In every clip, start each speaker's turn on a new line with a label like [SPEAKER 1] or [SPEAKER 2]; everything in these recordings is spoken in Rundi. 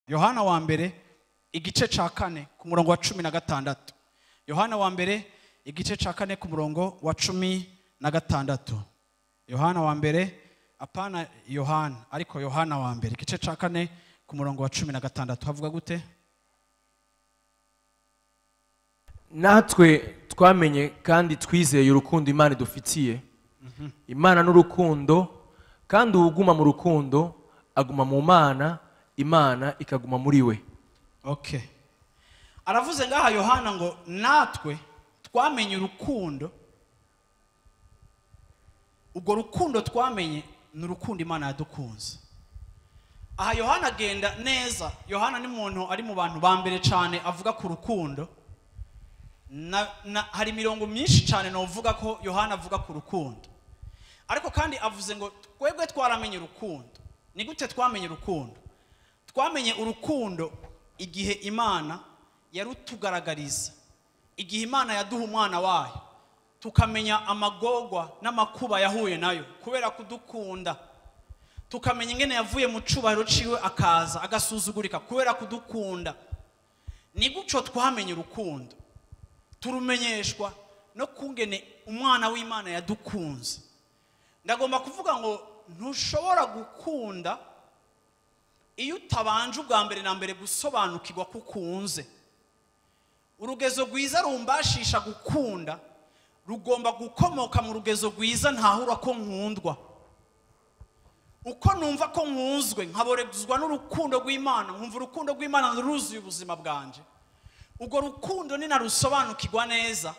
[SPEAKER 1] Yohana wa mbere igice ca 4 ku murongo wa 16. Yohana wa mbere igice ca 4 ku murongo wa 16. Yohana wa mbere, apana Yohana, ariko Yohana wa mbere igice ca 4 ku murongo wa 16 havuga gute?
[SPEAKER 2] Natwe twamenye kandi twizeye urukundo Imana idufitiye. Imana n'urukundo, kandi uwuguma mu rukundo aguma mu Mana, Imana ikaguma muri we.
[SPEAKER 1] Okay. Aravuze ngaha Yohana ngo natwe twamenye urukundo. Ubwo rukundo twamenye ni urukundo Imana yadukunze. Aha Yohana agenda neza. Yohana ni umuntu ari mu bantu ba mbere cyane avuga ku rukundo. Hari imirongo myinshi cyane novuga ko Yohana avuga ku rukundo. Ariko kandi avuze ngo twebwe twaramenye urukundo. Ni gute twamenye urukundo? Twamenye urukundo igihe Imana yarutugaragariza, igihe Imana yaduha umwana wayo, tukamenya amagorwa n'amakuba yahuye nayo kubera kudukunda, tukamenya ingene yavuye mu cubahiro ciwe akaza agasuzugurika kubera kudukunda. Ni guco twamenye urukundo, turumenyeshwa no kungene umwana w'Imana yadukunze. Ndagomba kuvuga ngo ntushobora gukunda iyo utabanje ubwa mbere na mbere gusobanukirwa kukunze. Urugezo rwiza rumbashisha gukunda rugomba gukomoka mu rugezo rwiza ntahura ko nkundwa. Uko numva ko nkunzwe nkaborezwa n'urukundo rw'Imana, nkumva urukundo rw'Imana ruzuye ubuzima bwanje. Ubwo rukundo ninarusobanukirwa neza,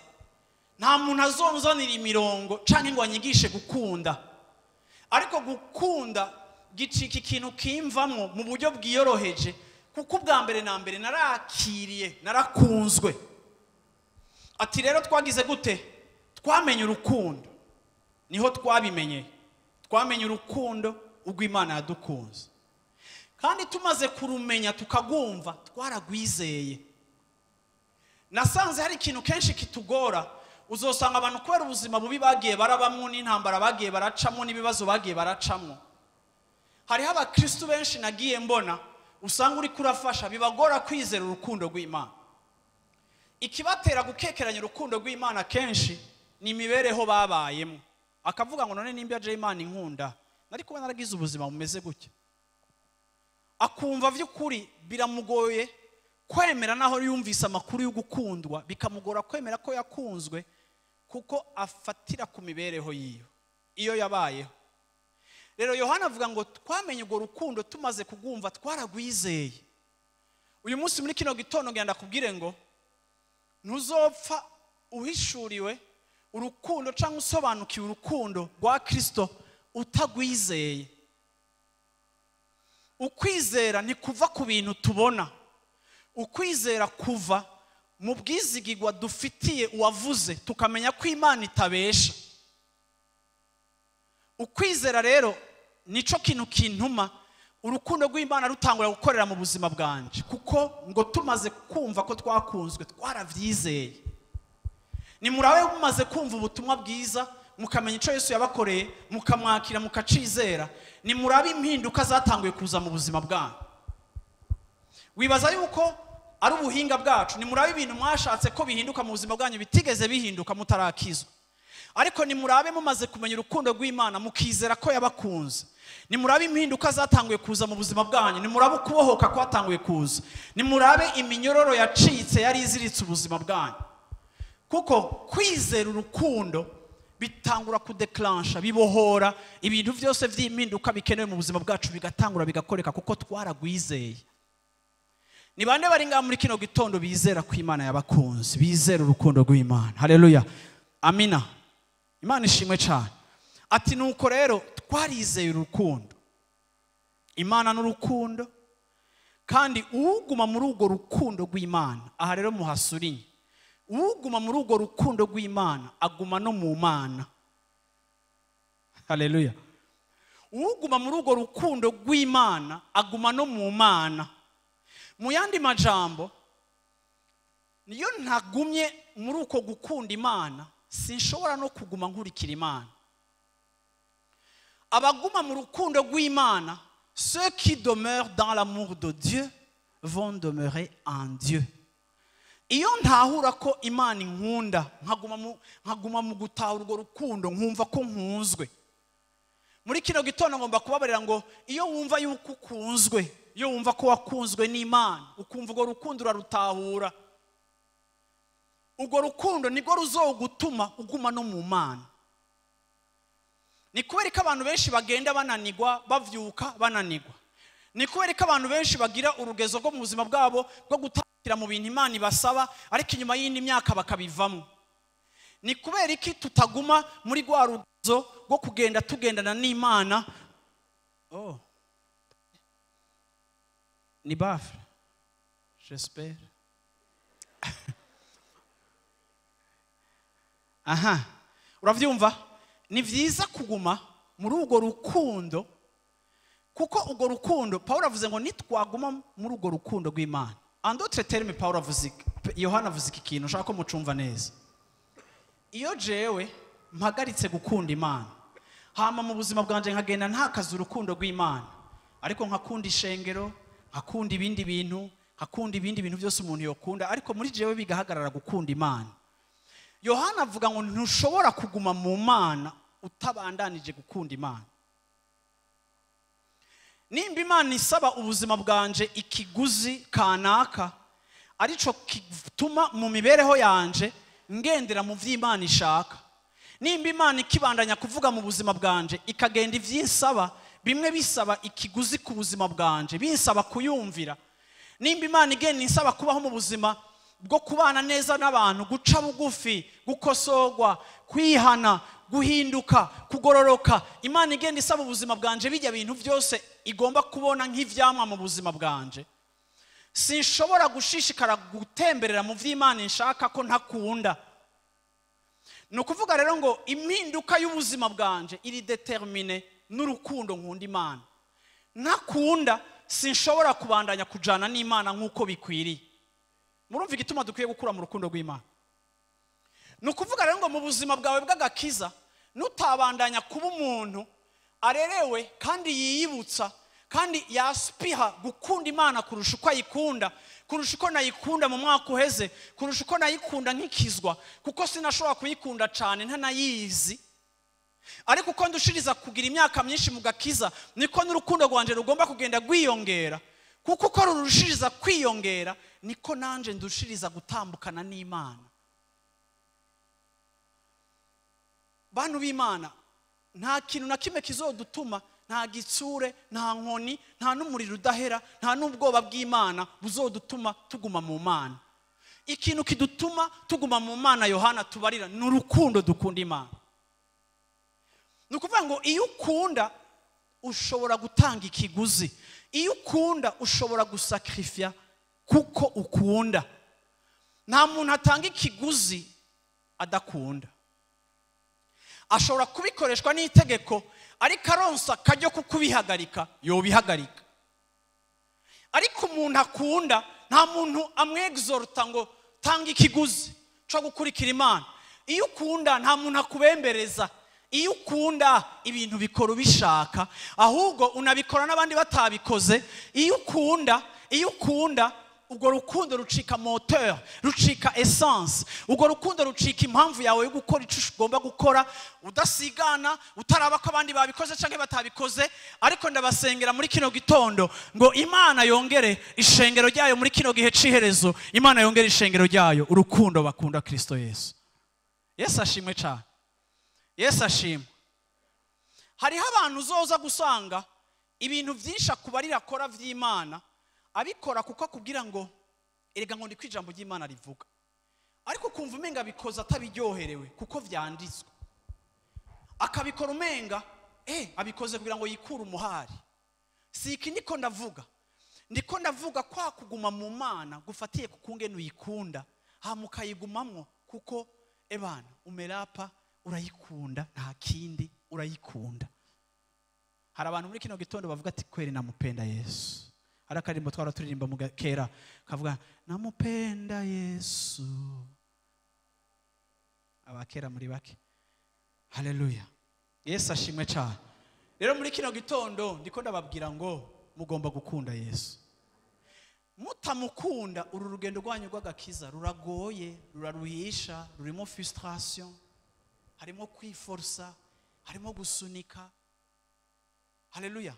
[SPEAKER 1] nta muntu azonzanira imirongo canke ngo anyigishe gukunda. Ariko gukunda gicika ikintu kimvamwo mu buryo bwiyoroheje, kuko ubwa mbere na mbere narakiriye, narakunzwe. Ati rero twagize gute? Twamenye urukundo. Niho twabimenye. Twamenye urukundo ubwo Imana yadukunze. Kandi tumaze kurumenya tukagumva, twaragwizeye. Nasanze hari ikintu kenshi kitugora. Uzosanga abantu kubera ubuzima bubi bagiye barabamwo n'intambara bagiye baracamwo n'ibibazo bagiye baracamwo. Hariho abakristo benshi nagiye mbona usanga uri kurafasha bibagora kwizera urukundo rw'Imana. Ikibatera gukekeranya urukundo rw'Imana kenshi ni imibereho babayemo. Akavuga ngo none nimba aje Imana inkunda, nari kuba naragize ubuzima bumeze gutya. Akumva vy'ukuri biramugoye kwemera naho yumvise amakuru yo gukundwa, bikamugora kwemera ko yakunzwe kuko afatira ku mibereho yiyo iyo yabayeho. Rero Yohana avuga ngo twamenye urwo rukundo tumaze kugumva twaragwizeye. Uyu munsi muri kino gitondo ngenda kubwire ngo ntuzopfa uhishuriwe urukundo cyangwa usobanukiwe urukundo rwa Kristo utagwizeye. Ukwizera ni kuva ku bintu tubona. Ukwizera kuva mu bwizigirwa dufitiye uwavuze, tukamenya ko Imana itabesha. Ukwizera rero nico kintu kintuma urukundo rw'Imana rutangura gukorera mu buzima bwanje, kuko ngo tumaze kumva ko twakunzwe twaravyizeye. Ni murabe mumaze kumva ubutumwa bwiza, mukamenya ico Yesu yabakoreye, mukamwakira mukacizera, ni murabe impinduka zatanguye kuza mu buzima bwanyu. Wibaza yuko ari ubuhinga bwacu, ni murabe ibintu mwashatse ko bihinduka mu buzima bwanyu bitigeze bihinduka mutarakizwa. Ariko ni murabe mumaze kumenya urukundo rw'Imana mukizera ko yabakunze, ni murabe impinduka zatanguye kuza mu buzima bwanyu, ni murabe ukubohoka kwatanguye kuza, ni murabe iminyororo yacitse yari iziritse ubuzima bwanyu. Kuko kwizera urukundo bitangura kudeclansha, bibohora ibintu byose vy'impinduka bikenewe mu buzima bwacu, bigatangura bigakoreka kuko twaragwizeye. Ni bande bari ngaha muri kino gitondo bizera ko Imana yabakunze, bizera urukundo rw'Imana? Haleluya, amina. Imana ishimwe cyane. Ati nuko rero Twarizeye urukundo. Imana n'urukundo, kandi uguma muri urwo rukundo rw'Imana, aha rero muhasurinye, uguma muri urwo rukundo rw'Imana aguma no mu Mana. Haleluya. Uguma muri urwo rukundo rw'Imana aguma no mu Mana. Mu yandi majambo, niyo ntagumye muri uko gukunda Imana, sinshobora no kuguma nkurikira Imana. Abaguma mu rukundo rw'Imana, ceux qui demeurent dans l'amour de Dieu vont demeurer en Dieu. Iyo ntahura ko Imana inkunda, nkaguma mu gutahura urwo rukundo, nkumva ko nkunzwe. Muri kino gitondo ngomba kubabarira ngo iyo wumva yuko ukunzwe, iyo wumva ko wakunzwe n'Imana, ukumva urwo rukundo urarutahura, urwo rukundo nirwo ruzogutuma uguma no mu Mana. Ni kubera ko abantu benshi bagenda bananigwa, bavyuka bananigwa. Ni kubera ko abantu benshi bagira urugezo rwo mu buzima bwabo bwo gutakira mu bintu Imana ibasaba, ariko inyuma y'indi myaka bakabivamo. Ni kubera iki tutaguma muri rwa rugezo rwo kugenda tugendana n'Imana? Oh. Ni bafre. J'espère. Aha. Uravyumva? Ni vyiza kuguma muri urwo rukundo, kuko urwo rukundo Paulo avuze ngo nitwaguma muri urwo rukundo rw'Imana. En d'autres termes, Paulo avuze, Yohana avuze iki kintu ushaka ko mucumva neza. Iyo jewe mpagaritse gukunda Imana, hama mu buzima bwanje nkagenda ntakaza urukundo rw'Imana, ariko nkakunda ishengero, nkakunda ibindi bintu, nkakunda ibindi bintu byose umuntu yokunda, ariko muri jewe bigahagarara gukunda Imana. Yohana avuga ngo ntushobora kuguma mu Mana utabandanije gukunda Imana. Nimba Imana isaba ubuzima bwanje ikiguzi kanaka, arico gituma mu mibereho yanje ngendera mu vy'Imana ishaka. Nimba Imana ikibandanya kuvuga mu buzima bwanje ikagenda ivyinsaba, bimwe bisaba ikiguzi ku buzima bwanje, binsaba kuyumvira. Nimba Imana igenda insaba kubaho mu buzima bwo kubana neza n'abantu, guca bugufi, gukosorwa, kwihana, guhinduka, kugororoka, Imana igenda isaba ubuzima bwanje bijya bintu byose igomba kubona nk'ivyamwa mu buzima bwanje. Sinshobora gushishikara gutemberera mu vy'Imana inshaka ko ntakunda. Ni ukuvuga rero ngo impinduka y'ubuzima bwanje iri determine n'urukundo nkunda Imana. Ntakunda sinshobora kubandanya kujana n'Imana nk'uko bikwiriye. Murumva igituma dukwiye gukura mu rukundo rw'Imana. Ni ukuvuga rero ngo mu buzima bwawe bw'agakiza nutabandanya kuba umuntu arerewe kandi yiyibutsa kandi yaspiha gukunda Imana kurusha uko ayikunda, kurusha uko nayikunda mu mwaka uheze, kurusha uko nayikunda nkikizwa, kuko sinashobora kuyikunda cyane ntanayizi. Ariko uko ndushiriza kugira imyaka myinshi mu gakiza, niko n'urukundo rwanje rugomba kugenda rwiyongera. Kuko uko rurushiriza kwiyongera, niko nanje ndushiriza gutambukana n'Imana. Bantu b'Imana, nta kintu na kimwe kizodutuma, nta gitsure, nta nkoni, nta n'umuriro udahera, nta n'ubwoba bw'Imana buzodutuma tuguma mu Mana. Ikintu kidutuma tuguma mu Mana Yohana tubarira ni urukundo dukunda Imana. Ni ukuvuga ngo iyo ukunda ushobora gutanga ikiguzi, iyo ukunda ushobora gusacrifier kuko ukunda. Nta muntu atanga ikiguzi adakunda. Ashobora kubikoreshwa n'itegeko, ariko aronsa kajyo kukubihagarika, yobihagarika. Ariko umuntu akunda, nta muntu amwexhorta ngo tanga ikiguzi cyo gukurikira Imana. Iyo ukunda nta muntu akubembereza. Iyo ukunda ibintu bikora ubishaka, ahubwo unabikora n'abandi batabikoze. Iyo ukunda ubwo rukundo rucika moteur, rucika essence, ubwo rukundo rucika impamvu yawe yo gukora ico ugomba gukora, udasigana, utaraba ko abandi babikoze canke batabikoze. Ariko ndabasengera muri kino gitondo ngo Imana yongere ishengero ryayo muri kino gihe ciherezo, Imana yongere ishengero ryayo urukundo bakunda Kristo Yesu. Yesu ashimwe cyane. Yesu ashimwe. Hariho abantu uzoza gusanga ibintu vyinshi akubarira akora vy'Imana, abikora kuko akubwira ngo erega ngo ndiko ijambo ry'Imana rivuga, ariko kumva umenga bikoza atabiryoherewe kuko vyanditswe, akabikora umenga Abikoze kugira ngo yikure umuhari. Si iki ndiko ndavuga, ndiko ndavuga kwa kuguma mu Mana gufatiye ku kungene uyikunda, hama ukayigumamwo kuko ebana umerapa urayikunda, nta kindi, urayikunda. Hari abantu muri kino gitondo bavuga ati kweli namupenda Yesu. Hari akarimbo twara turirimba mu kera kavuga namupenda Yesu. Abakera muri bake. Haleluya, Yesu ashimwe cyane. Rero muri kino gitondo ndiko ndababwira ngo mugomba gukunda Yesu. Mutamukunda, uru rugendo rwanyu rw'agakiza ruragoye, ruraruhisha, rurimo frustration, harimo kwiforsa, harimo gusunika. Haleluya.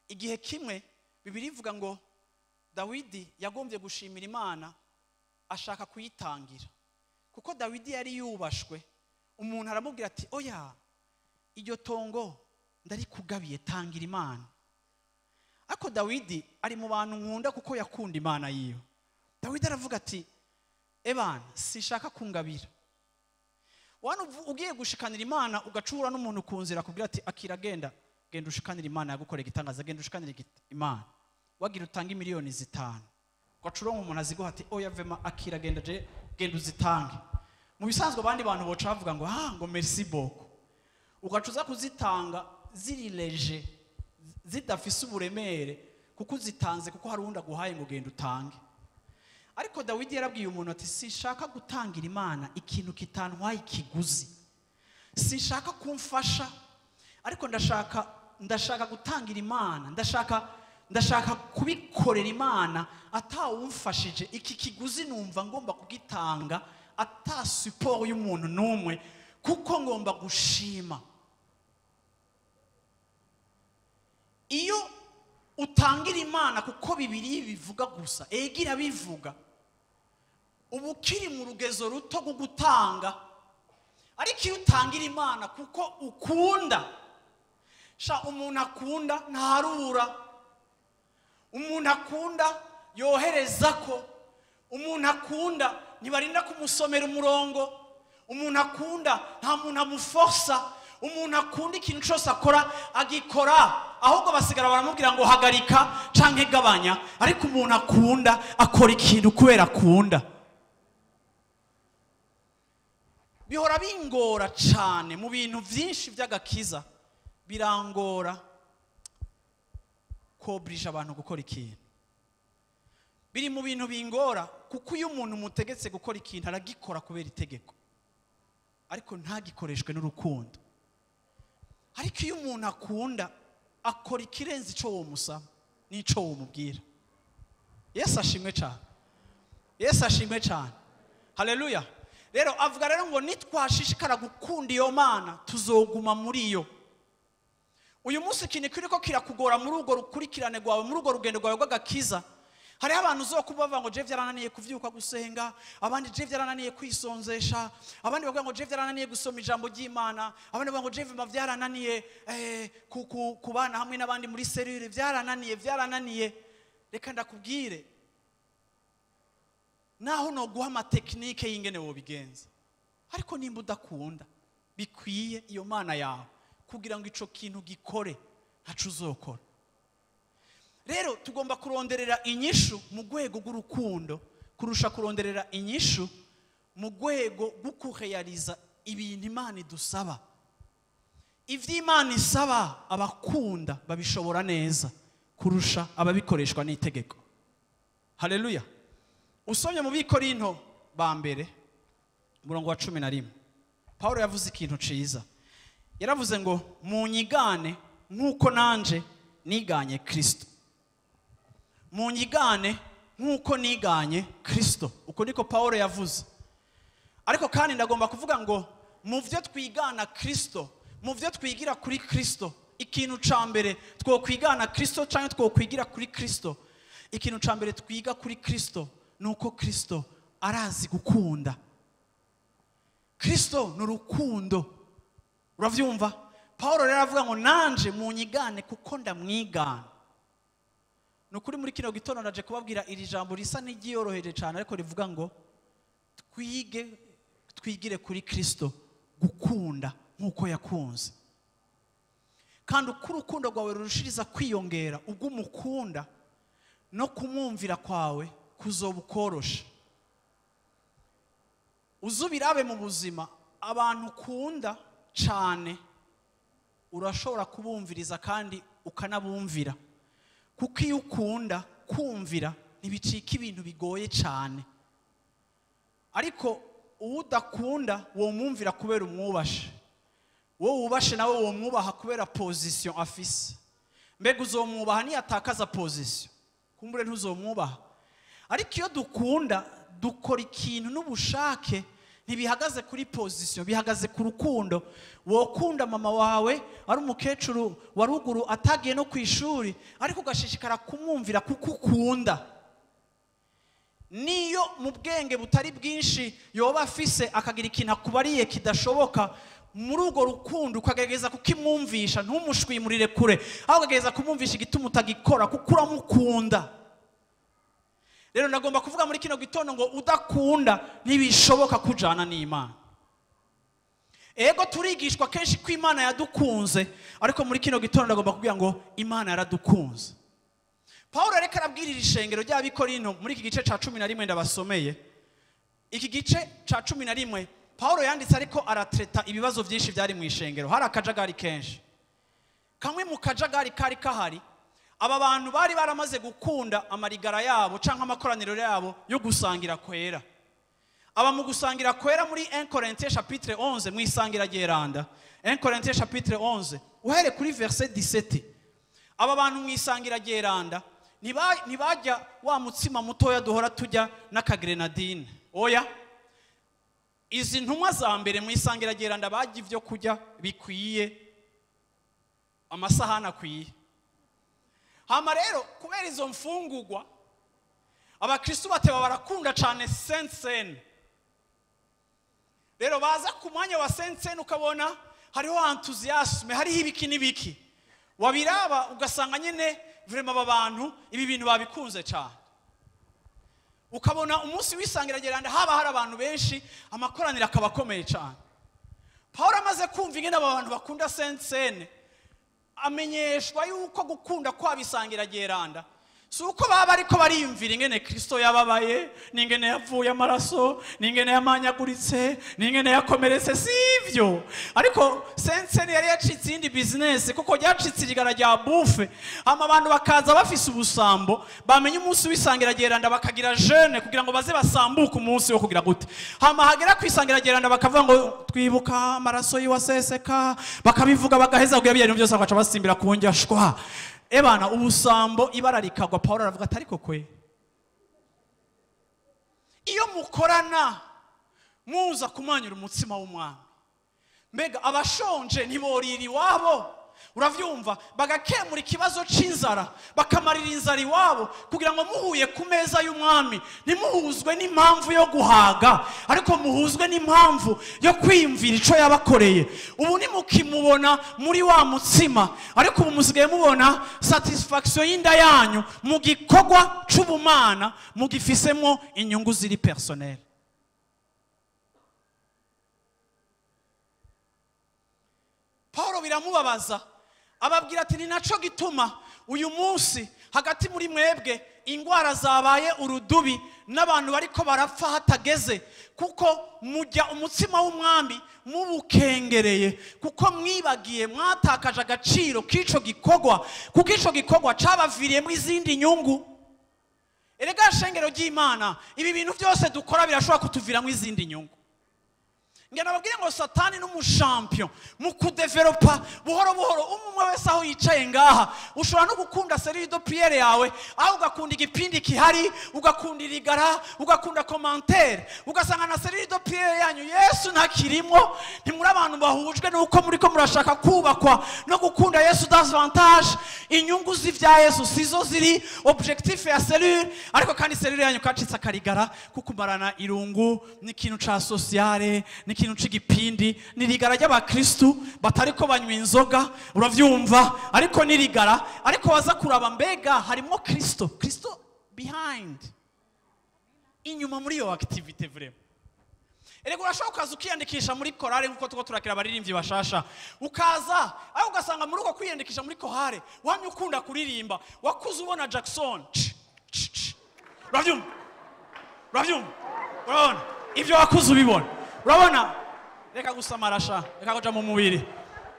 [SPEAKER 1] Igihe kimwe Bibiliya ivuga ngo Dawidi yagombye gushimira Imana, ashaka kuyitangira, kuko Dawidi yari yubashwe. Umuntu aramubwira ati oya, iryo tongo ndarikugabiye, tangira Imana. Ariko Dawidi ari mu bantu nkunda kuko yakunda Imana yiwe. Dawidi aravuga ati ebana, sinshaka kungabira. Wana ugiye gushikanira Imana ugacura n'umuntu ku nzira akubwira ati akira, genda, genda ushikanira Imana yagukorera igitangaza, genda ushikanira Imana. Wagira utange 5 miliyoni, ugacura umuntu aziguha ati oya vema, akira, genda, je genda uzitange. Mu bisanzwe abandi bantu boca bavuga ngo ah, ngo merci beaucoup, ugaca uza kuzitanga ziri léger, zidafise uburemere, kuko uzitanze kuko hari uwundi aguhaye ngo genda utange. Ariko Dawidi yarabwiye umuntu ati sinshaka gutangira Imana ikintu kitantwaye ikiguzi, sinshaka kumfasha, ariko ndashaka gutangira Imana, ndashaka kubikorera Imana atawumfashije. Iki kiguzi numva ngomba kugitanga ata support y'umuntu n'umwe, kuko ngomba gushima. Iyo utangira Imana kuko Bibiliya bivuga gusa, ega irabivuga, uba ukiri mu rugezo ruto rwo gutanga. Ariko iyo utangira Imana kuko ukunda, sha, umuntu akunda ntarura, umuntu akunda yohereza ko, umuntu akunda ntibarinda kumusomera umurongo, umuntu akunda nta muntu amuforsa, umuntu akunda ikintu cyose akora agikora, ahubwo basigara baramubwira ngo hagarika canke gabanya. Ariko umuntu akunda akora ikintu kubera akunda. Bihora bingora cane mu bintu vyinshi vy'agakiza, birangora kobrija abantu gukora ikintu. Biri mu bintu bingora, kuko iyo umuntu mutegetse gukora ikintu aragikora kubera itegeko, ariko ntagikoreshwe n'urukundo. Ariko iyo umuntu akunda akora ikirenze ico womusaba n'ico womubwira. Yesu ashimwe cyane, Yesu ashimwe cyane. Haleluya. Rero avuga rero ngo nitwashishikara gukunda iyo Mana, tuzoguma muri yo. Uyu munsi ikintu kiriko kirakugora muri urwo rukurikirane rwawe, muri urwo rugendo rwawe rw'agakiza, hariho abantu uzokuba bavuga ngo je vyarananiye kuvyuka gusenga, abandi je vyarananiye kwisonzesha, abandi bavuga ngo je vyarananiye gusoma ijambo ry'Imana, abandi bavuga ngo je vima vyarananiye kubana hamwe n'abandi muri cellule, vyarananiye, vyarananiye. Reka ndakubwire, naho noguha ama techniques y'ingene wobigenza, ariko nimba udakunda bikwiye iyo Mana yawe kugira ngo ico kintu gikore, ntaco uzokora. Rero tugomba kuronderera inyishu mu rwego rw'urukundo kurusha kuronderera inyishu mu rwego rwo kuheyariza ibintu Imana idusaba. Ivyo Imana isaba, abakunda babishobora neza kurusha ababikoreshwa n'itegeko. Haleluya. Usomye mu Bikorinto ba mbere, umurongo wa 11, Paulo yavuze ikintu ciza. Yaravuze ngo munyigane nk'uko nanje niganye Kristo. Munyigane nk'uko niganye Kristo. Uko niko Paulo yavuze. Ariko kandi ndagomba kuvuga ngo mu byo twigana Kristo, mu byo twigira kuri Kristo, ikintu ca mbere twokwigana Kristo cyangwa twokwigira kuri Kristo, ikintu ca mbere twiga kuri Kristo ni uko Kristo arazi gukunda. Kristo ni urukundo. Uravyumva? Paulo rero aravuga ngo nanje munyigane kuko ndamwigana. Ni ukuri, muri kino gitondo ndaje kubabwira iri jambo risa n'iryiyoroheje cyane, ariko rivuga ngo twige, twigire kuri Kristo gukunda nk'uko yakunze. Kandi uko urukundo rwawe rurushiriza kwiyongera, ubwo umukunda no kumwumvira kwawe kuzoba ukorosha. Uzubirabe mu buzima, abantu ukunda cyane urashobora kubumviriza kandi ukanabumvira, kuko iyo ukunda kumvira ntibicika ibintu bigoye cyane. Ariko uwudakunda womwumvira kubera umwubashe, wowe wubashe nawe womwubaha kubera position afise. Mbega uzomwubaha niyatakaza position, kumbure ntuzomwubaha. Ariko iyo dukunda dukora ikintu n'ubushake, ntibihagaze kuri position, bihagaze ku rukundo. Wokunda mama wawe ari umukecuru wa ruguru atagiye no kwishuri, ariko ugashishikara kumwumvira kuko ukunda. Niyo mu bwenge butari bwinshi yoba afise akagira ikintu akubariye kidashoboka, muri urwo rukundo ukagerageza kukimwumvisha, ntumushwimurire kure, aho ukagerageza kumwumvisha igituma utagikora kuko uramukunda. Rero nagomba kuvuga muri kino gitondo ngo udakunda ntibishoboka kujana n'Imana. Ego turigishwa kenshi ko Imana yadukunze, ariko muri kino gitondo nagomba kuvuga ngo Imana yaradukunze. Paulo reka arabwirira ishengero ry'Abikorino muri iki gice ca 11 ndabasomeye. Iki gice ca 11 Paulo yanditse ariko aratreta ibibazo byinshi byari mu ishengero. Hari akajagari kenshi. Kamwe mu kajagari kari kahari, aba bantu bari baramaze gukunda amarigara yabo canke amakoraniro yabo yo gusangira kwera. Aba mu gusangira kwera muri 1 Corinthiens chapitre 11 mu isangira ryeranda. 1 Corinthiens chapitre 11 uhere kuri verset 17. Aba bantu mu isangira ryeranda ntibajya wa mutsima mutoya duhora tujya n'akagrenadine. Oya, izi ntumwa za mbere mu isangira ryeranda bajya ivyo kujya bikwiye, amasahani akwiye. Hama rero kubera izo mfungurwa abakristo bateba barakunda cyane Sainte-Cène. Rero baza ku mwanya wa Sainte-Cène ukabona hariho enthousiasme, hariho ibiki n'ibiki. Wabiraba ugasanga nyene vraiment aba bantu ibi bintu babikunze cyane. Ukabona umunsi w'isangira ryeranda haba hari abantu benshi, amakoraniro akaba akomeye cyane. Paulo amaze kumva ingene aba bantu bakunda Sainte-Cène, amenyeshwa yuko gukunda kwabisangira ryeranda si uko baba ariko bariyumvira ingene Kristo yababaye, n'ingene yavuye amaraso, n'ingene yamanyaguritse, n'ingene yakomeretse, sivyo. Ariko Sainte-Cène yari yacitse iyindi business, kuko ryacitse irigara rya bouffe. Hama abantu bakaza bafise ubusambo, bamenye umunsi w'isangira ryeranda bakagira jeune kugira ngo baze basambuke umunsi wo kugira gute. Hama hagera kwisangira ryeranda bakavuga ngo twibuka amaraso yiwaseseka, bakabivuga bagaheza kugira ibintu byose bakaca basimbira ku njyashwa. Ebana ubusambo ibara rikagwa. Paulo aravuga ati ariko kwe iyo mukorana muza kumanyura umutsima w'umwami, mbega abashonje ntiborira iwabo, uravyumva, bagakemura ikibazo c'inzara, bakamarira inzara iwabo, kugira ngo muhuye ku meza y'umwami ntimuhuzwe n'impamvu yo guhaga, ariko muhuzwe n'impamvu yo kwiyumvira ico yabakoreye. Ubu nimukimubona muri wa mutsima, ariko ubu musigaye mubona satisfaction y'inda yanyu mu gikorwa c'ubumana, mugifisemo inyungu ziri personnel. Paulo biramubabaza, ababwira ati ni naco gituma uyu munsi hagati muri mwebwe ingwara zabaye urudubi n'abantu bariko barapfa hatageze, kuko mujya umutsima w'umwami mubukengereye, kuko mwibagiye mwatakaje agaciro k'ico gikorwa, kuko ico gikorwa cabaviriyemo izindi nyungu. Erega shengero ry'Imana, ibi bintu byose dukora birashobora kutuviramo izindi nyungu. Ngena babwire ngo Satani n'umushampion mu kudevelopa buhoro buhoro. Umwe wese aho yicaye ngaha ushobora no gukunda série de prière yawe, aho ugakunda igipindi kihari, ugakunda irigara, ugakunda commentaire, ugasanga na série de prière yanyu Yesu ntakirimo. Ntimuri abantu bahujwe nuko muri ko murashaka kubakwa no gukunda Yesu davantage. Inyungu z'ivya Yesu sizo ziri objectif ya cellule, ariko kandi cellule yanyu kacitse akarigara kukumarana irungu n'ikintu ca sociale, n'ikintu c'igipindi, nirigara ry'abakristu batariko banywa inzoga, uravyumva, ariko nirigara, ariko waza kuraba mbega harimo Kristo, Kristo behind, inyuma muri iyo activité vraiment. Erega urashobora ukaza ukiyandikisha muri korale nk'uko tuko turakira abaririmbyi bashasha, ukaza aho ugasanga muri uko kwiyandikisha muri korale wamye ukunda kuririmba, wakuze ubona Jackson. Urabyumva? Urabyumva? Urabona ibyo wakuze ubibona, urabona? Reka gusamarasha, reka kuja mu mubiri,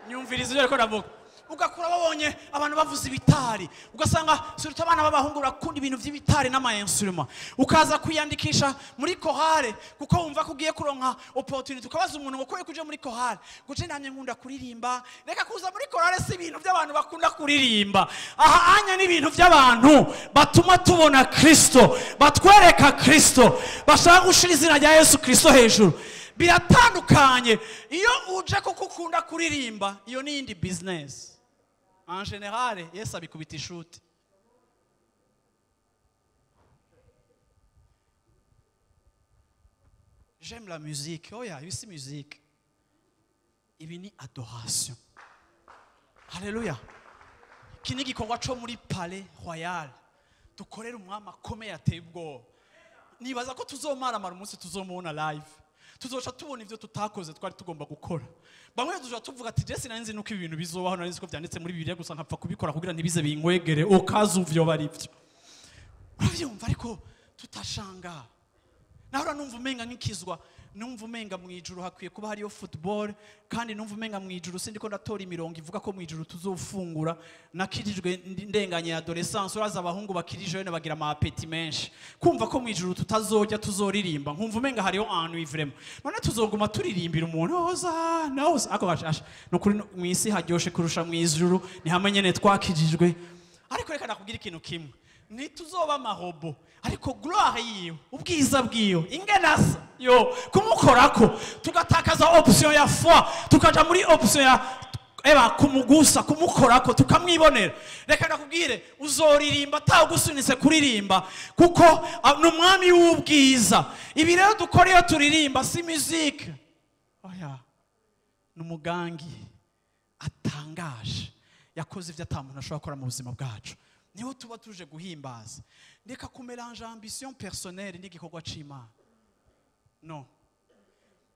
[SPEAKER 1] nyumviriza ibyo ariko ndavuga. Ugakura babonye abantu bavuza ibitari, ugasanga surtout abana b'abahungu barakunda ibintu by'ibitari n'ama instrument, ukaza kwiyandikisha muri korale kuko wumva ko ugiye kuronka opportunity. Ukabaza umuntu ngo kuye kuja muri korale, guce namye nkunda kuririmba. Reka kuza muri korale si ibintu by'abantu bakunda kuririmba. Aha anya ni ibintu by'abantu batuma tubona Kristo, batwereka Kristo, bashaka gushira izina rya Yesu Kristo hejuru. Biratandukanye. Iyo uje kuko ukunda kuririmba, iyo ni indi business. En général, Yesu abikubita ishuti. J'aime la musique. Oya, ibi si musique. Ibi ni adoration. Haleluya. Iki ni igikorwa co muri Palais Royal. Dukorera umwami akomeye ateye ubwoba. Nibaza ko tuzomaramara umunsi tuzomubona live. Tuzoca tubona ivyo tutakoze twari tugomba gukora. Bamwe tuzoca tuvuga ati Jesse nari nzi nuko ibi bintu bizobaho, nari nzi ko vyanditse muri Bibiliya gusa nkapfa kubikora kugira ntibize binkwegere, okazu vyo bari ivyo. Uravyumva? Ariko tutashanga. Nahora numva umenga nkikizwa, numva umenga mu ijuru hakwiye kuba hariyo football, kandi numva umenga mu ijuru sindiko ndatora imirongo ivuga ko mu ijuru tuzofungura. Nakirijwe ndenganye ya adolescence, uraza abahungu bakiri jeune bagira ama appétit menshi, kumva ko mu ijuru tutazojya tuzoririmba, nkumva umenga hariyo ennui vraiment. None tuzoguma turirimbira umuntu hoza naho ako gashasha. Nukuri mu isi haryoshe kurusha mu ijuru, ni hamwe nyene twakijijwe. Ariko reka nakubwira ikintu kimwe, ntituzoba amarobo, ariko gloire yiwe, ubwiza bwiwe, ingenasa yo kumukorako, tugatakaza option ya foi, tukaja muri option ya eba kumugusa, kumukorako, tukamwibonera. Reka nakubwire, uzoririmba atagusunitse kuririmba, kuko ni umwami w'ubwiza. Ibi rero dukora iyo turirimba si musique, oya, ni umugangi atangaje yakoze ivyo ata muntu ashobora gukora mu buzima bwacu. Niho tuba tuje guhimbaza. Reka kumélanger ambition personnelle n'igikorwa c'Imana. No.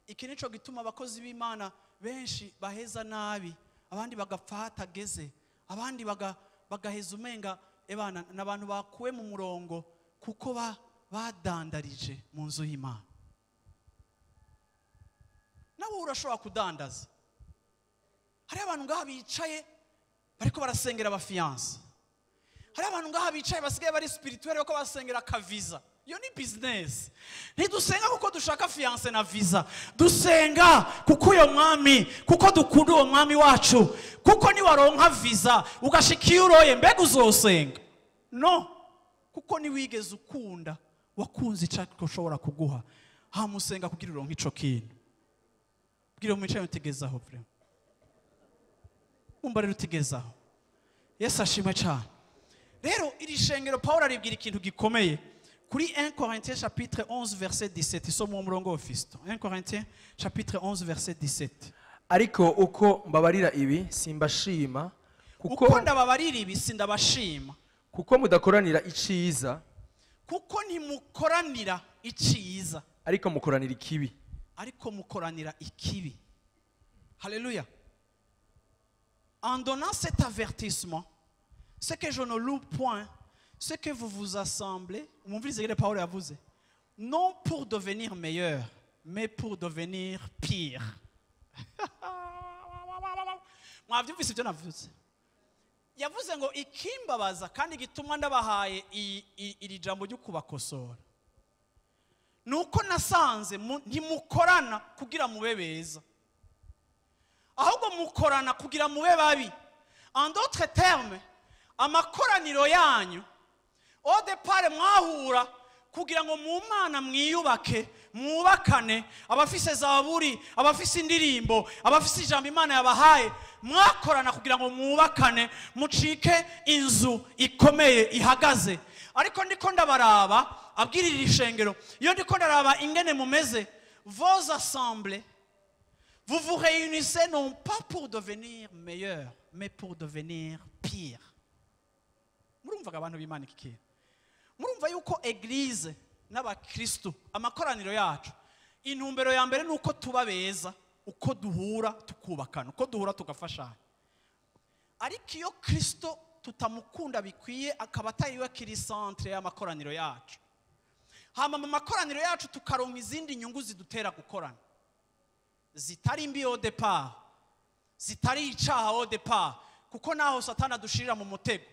[SPEAKER 1] Iki nico gituma abakozi b'Imana benshi baheza nabi, abandi bagapfa hatageze, abandi bagaheza umenga ebana n'abantu bakuwe mu murongo kuko badandarije mu nzu y'Imana. Nawe urashobora kudandaza. Hari abantu ngaha bicaye bariko barasengera abafiance. Hari abantu ngaha bicaye basigaye bari spirituel bako basengera ka visa. Iyo ni business. Ntidusenga kuko dushaka fiance na visa. Dusenga kuko uyo mwami, kuko dukunda uwo mwami wacu. Kuko ni waronka visa ugashika iyo uroye, mbega uzosenga? No. Kuko ni wigeze ukunda, wakunze ico ushobora kuguha. Hamusenga kugira uronke ico kintu. Bwira umwicaye utegezaho vraiment. Umva rero utegezaho. Yesu ashimwe cyane. Rero iri shengero Paul aribwira ikintu gikomeye kuri 1 Corinthiens chapitre 11 verset 17. Isomo umurongo wa Fisto. 1 Corinthiens chapitre 11 verset 17.
[SPEAKER 2] Ariko uko mbabarira ibi simbashima, kuko
[SPEAKER 1] uko ndababarira ibi sindabashima,
[SPEAKER 2] kuko mudakoranira iciza,
[SPEAKER 1] kuko ntimukoranira iciza,
[SPEAKER 2] ariko mukoranira ikibi,
[SPEAKER 1] ariko mukoranira ikibi. Haleluya. En donnant cet avertissement, ce que je ne loue point, ce que vous vous assemblez, mwumvirize ingene Paulo yavuze, non pour devenir meilleur, mais pour devenir pire. Mwavyumvise ibyo navuze? Yavuze ngo ikimbabaza kandi gituma ndabahaye iri jambo ryo kubakosora, nuko nasanze ntimukorana kugira mube beza, ahubwo mukorana kugira mube babi. En d'autres termes, amakoraniro yanyu au départ mwahura kugira ngo mu Mana mwiyubake, mwubakane, abafise zaburi, abafise indirimbo, abafise ijambo Imana yabahaye, mwakorana kugira ngo mwubakane, mucike inzu ikomeye ihagaze. Ariko ndiko ndabaraba, abwirira ishengero, iyo ndiko ndaraba ingene mumeze, vos assemblées, vous vous réunissez non pas pour devenir meilleur, mais pour devenir pire. Murumvaga abantu b'Imana iki kintu? Murumva yuko église n'abakristo, amakoraniro yacu, Intumbero ya mbere nuko tuba beza, uko duhura tukubakana, uko duhura tugafashanya. Ariko iyo Kristo tutamukunda bikwiye, akaba atari we kiri centre y'amakoraniro yacu, hama mu makoraniro yacu tukaronka izindi nyungu zidutera gukorana, zitari mbi au départ, zitari icaha au départ, kuko naho Satani adushirira mu mutego.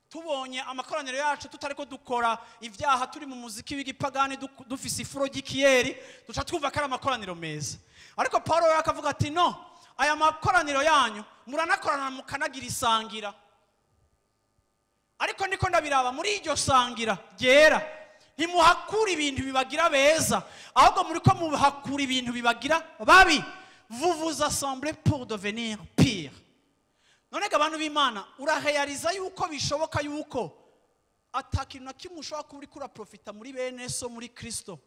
[SPEAKER 1] Tubonye amakoraniro yacu tutariko dukora ivyaha, turi mu muziki w'igipagani, dufise ifuro ry'ikiyeri, duca twumva ko ari amakoraniro meza. Ariko Paulo we akavuga ati: "No, aya makoraniro yanyu muranakorana mukanagira isangira, ariko ndiko ndabiraba, muri iryo sangira ryera ntimuhakura ibintu bibagira beza, ahubwo muriko muhakura ibintu bibagira babi. Vous vous assemblez pour devenir pire." None ga abantu b'Imana, uraheyariza yuko bishoboka yuko ata kintu na kimwe ushobora kuba uriko uraprofita muri bene so muri Kristo,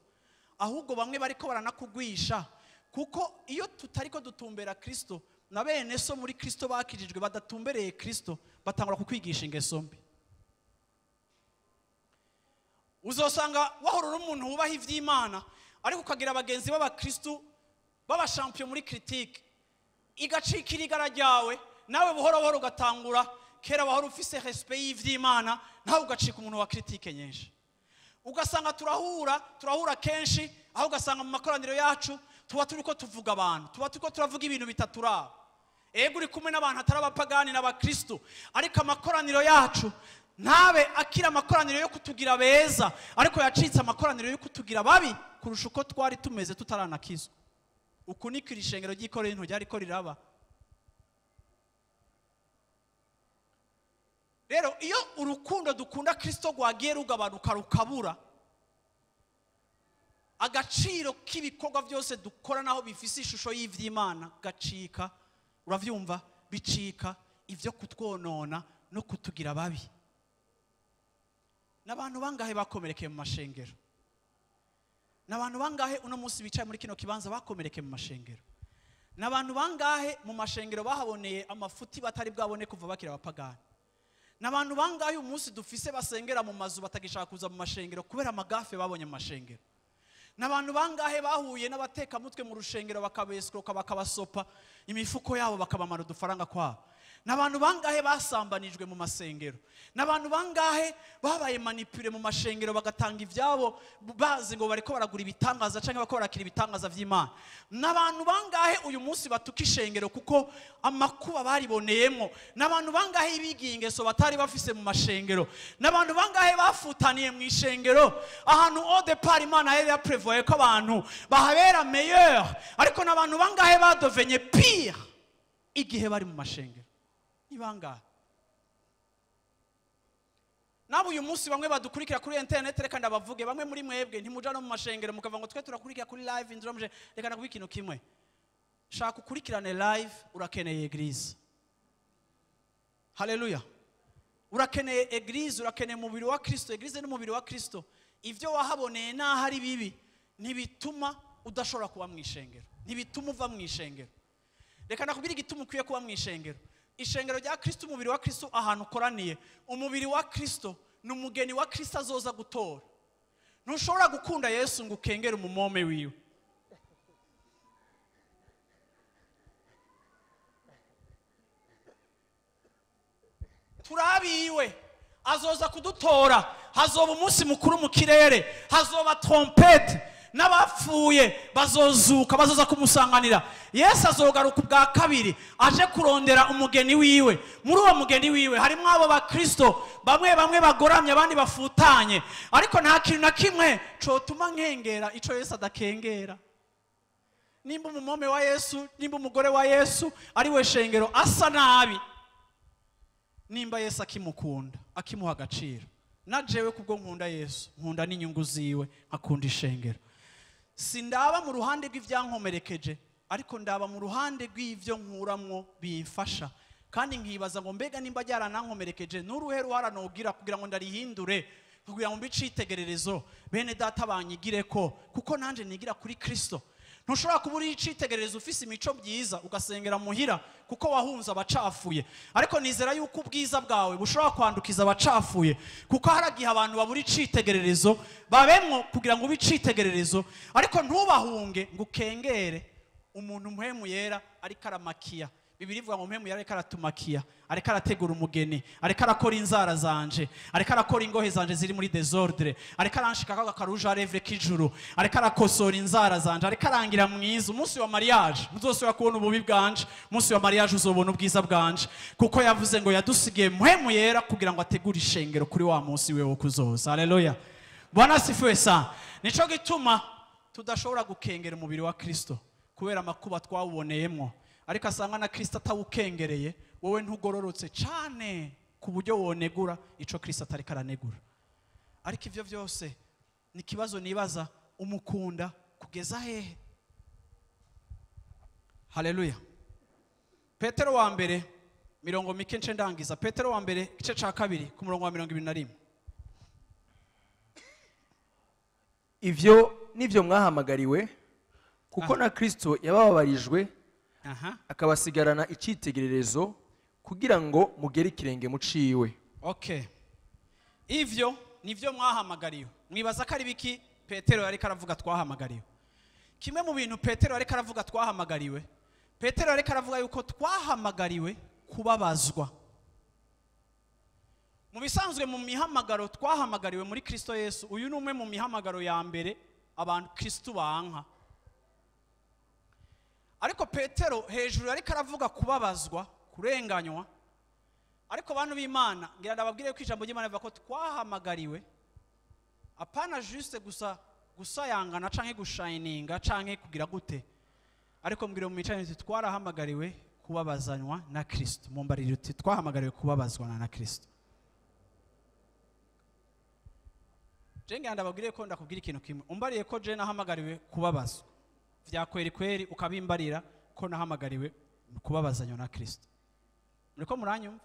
[SPEAKER 1] ahubwo bamwe bariko baranakugwisha? Kuko iyo tutariko dutumbera Kristo, na bene so muri Kristo bakijijwe badatumbereye Kristo batangura kukwigisha ingeso mbi. Uzosanga wahora uri umuntu wubaha ivy'Imana, ariko ukagira abagenzi b'abakristu b'abashampiyo muri critique, igacika irigara ryawe, nawe buhoro buhoro ugatangura, kera wahora ufise respect y'ivy'Imana, nawe ugacika umuntu wa critique nyinshi. Ugasanga turahura kenshi, aho ugasanga mu makoraniro yacu tuba turiko tuvuga abantu, tuba turiko turavuga ibintu bitaturaba. Ego, uri kumwe n'abantu atari abapagani n'abakristu, ariko amakoraniro yacu ntabe akiri amakoraniro yo kutugira beza, ariko yacitse amakoraniro yo kutugira babi kurusha uko twari tumeze tutaranakizwa. Uku niko iri shengero ry'i Korinto ryariko riraba. Rero iyo urukundo dukunda Kristo rwagiye rugabanuka, rukabura agaciro, k'ibikorwa byose dukora naho bifise ishusho y'ivy'Imana gacika, uravyumva, bicika ivyo kutwonona no kutugira babi. N'abantu bangahe bakomerekeye mu mashengero? N'abantu bangahe uno munsi bicaye muri kino kibanza bakomerekeye mu mashengero? N'abantu bangahe mu mashengero bahaboneye amafuti batari bwabone kuva bakiri abapagani? N'abantu bangahe uyu munsi dufise basengera mu mazu, batagishaka kuza mu mashengero kubera amagafe babonye mu mashengero? N'abantu bangahe bahuye n'abatekamutwe mu rushengero, bakabesikoka, bakabasopa imifuko yabo, bakabamara udufaranga kwabo? N'abantu bangahe basambanijwe mu masengero? N'abantu bangahe babaye manipulés mu mashengero, bagatanga ivyabo bazi ngo bariko baragura ibitangaza canke bariko barakira ibitangaza vy'Imana? N'abantu bangahe uyu munsi batuka ishengero kuko amakuba bariboneyemo? N'abantu bangahe bigiye ingeso batari bafise mu mashengero? N'abantu bangahe bafutaniye mu ishengero, ahantu au départ Imana yari yaprevoye ko abantu bahabera meilleur? Ariko n'abantu bangahe badevenye pire igihe bari mu mashengero? Ni bangahe? Nabo uyu munsi bamwe badukurikira kuri internet, reka ndabavuge, bamwe muri mwebwe ntimuja no mu mashengero, mukavuga ngo twe turakurikira kuri live inzira muje. Reka ndakuvuga ikintu kimwe: shaka ukurikirane live, urakeneye église. Haleluya! Urakeneye église, urakeneye umubiri wa Kristo. Église n'umubiri wa Kristo. Ibyo wahaboneye n'aho ari bibi ntibituma udashobora kuba mu ishengero, ntibituma uva mu ishengero. Reka nakubwire igituma ukwiye kuba mu ishengero. Ishengero rya Kristo, umubiri wa Kristo, ahantu ukoraniye, umubiri wa Kristo ni umugeni wa Kristo azoza gutora. Ntushobora gukunda Yesu ngo ukengere umumome wiwe. Turabiwe, azoza kudutora. Hazoba umunsi mukuru mu kirere, hazoba trompette, n'abapfuye bazozuka, bazoza kumusanganira. Yesu azogaruka ubwa kabiri aje kurondera umugeni wiwe. Muri uwo mugeni wiwe harimo abo bakristo, bamwe bamwe bagoramye, abandi bafutanye, ariko nta kintu na kimwe cotuma nkengera ico Yesu adakengera. Nimba umumome wa Yesu, nimba umugore wa Yesu ari we shengero asa nabi, nimba Yesu akimukunda, akimuha agaciro, na jewe kubwo nkunda Yesu, nkunda n'inyungu ziwe, nkakunda ishengero, sindaba mu ruhande rw'ivyankomerekeje, ariko ndaba mu ruhande rw'ivyo nkuramwo bimfasha, kandi nkibaza ngo: mbega nimba ryaranankomerekeje, n'uruhe ruhara nogira kugira ngo ndarihindure, kugira ngo mbe icitegererezo, bene data banyigireko, kuko nanje nigira kuri Kristo? Ntushobora kuba uri icitegererezo ufise imico myiza ugasengera muhira kuko wahunze abacafuye. Ariko nizera yuko ubwiza bwawe bushobora kwandukiza abacafuye, kuko haragihe abantu babura icitegererezo babemwo kugira ngo ube icitegererezo, ariko ntubahunge ngo ukengere umuntu mpwemu yera ariko aramakiya. Bibiliya ivuga ngo mpwemu yera ariko aratumakiya, ariko arategura umugeni, ariko arakora inzara zanje, ariko arakora ingohe zanje ziri muri désordre, ariko aranshikako akarouge à lèvres k'ijuru, ariko arakosora inzara zanje, ariko arangira mwiza. Umunsi wa mariage muzosubira kubona ububi bwanje, umunsi wa mariage uzobona ubwiza bwanje, kuko yavuze ngo yadusigiye mpwemu yera kugira ngo ategure ishengero kuri wa munsi we wo kuzoza. Haleluya, Bwana asifiwe sana. Nico gituma tudashobora gukengera umubiri wa Kristo kubera amakuba twawuboneyemwo, ariko asanga na Kristo atawukengereye. Wowe ntugororotse cane ku buryo wonegura ico Kristo atariko aranegura. Ariko ivyo vyose ni ikibazo nibaza, umukunda kugeza hehe? Haleluya. Petero wa mbere, mirongo mike nce ndangiza. Petero wa mbere igice ca 2 ku murongo wa 21.
[SPEAKER 2] Ivyo nivyo mwahamagariwe, kuko na Kristo yabababarijwe akabasigarana icyitegererezo kugira ngo mugere ikirenge muciwe.
[SPEAKER 1] Okay, ivyo nivyo mwahamagariwe. Mwibaza ko ari biki Petero yariko aravuga twahamagariwe? Kimwe mu bintu Petero yariko aravuga twahamagariwe, Petero yariko aravuga yuko twahamagariwe kubabazwa. Mu bisanzwe mu mihamagaro twahamagariwe muri Kristo Yesu, uyu ni umwe mu mihamagaro ya mbere abantu Kristo banka. Ariko Petero hejuru yariko aravuga kubabazwa, kurenganywa. Ariko bantu b'Imana, ngira ndababwire ko ijambo ry'Imana rivuga ko twahamagariwe apana juste gusa gusayangana canke gushininga canke kugira gute, ariko mbwira mu micanye nti twarahamagariwe kubabazanywa na Kristo. Mumbarire uti twahamagariwe kubabazwa na Kristo. Je ngira ndababwire ko ndakubwira ikintu kimwe. Umbariye ko je nahamagariwe kubabazwa vya kweri kweri, ukabimbarira ko nahamagariwe kubabazanywa na Kristo. Muriko muranyumva?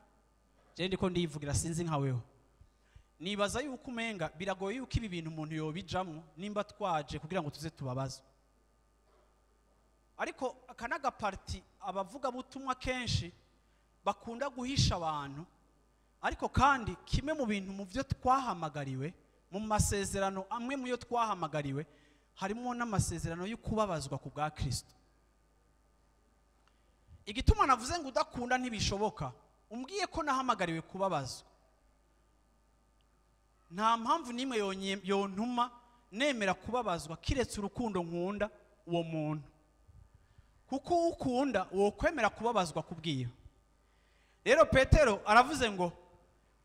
[SPEAKER 1] Je ndiko ndivugira, sinzi nka wewe. Nibaza yuko umenga biragoye yuko ibi bintu umuntu yobijamwo nimba twaje kugira ngo tuze tubabazwe. Ariko akanaga parti abavuga butumwa kenshi bakunda guhisha abantu. Ariko kandi kimwe mu bintu mu byo twahamagariwe mu masezerano amwe mu yo twahamagariwe harimo n'amasezerano yo kubabazwa ku bwa Kristo. Igituma navuze ngo udakunda ntibishoboka, umbwiye ko nahamagariwe kubabazwa, nta mpamvu nimwe yontuma nemera kubabazwa kiretse urukundo nkunda uwo muntu, kuko ukunda uwo kwemera kubabazwa kubwiyo. Rero Petero aravuze ngo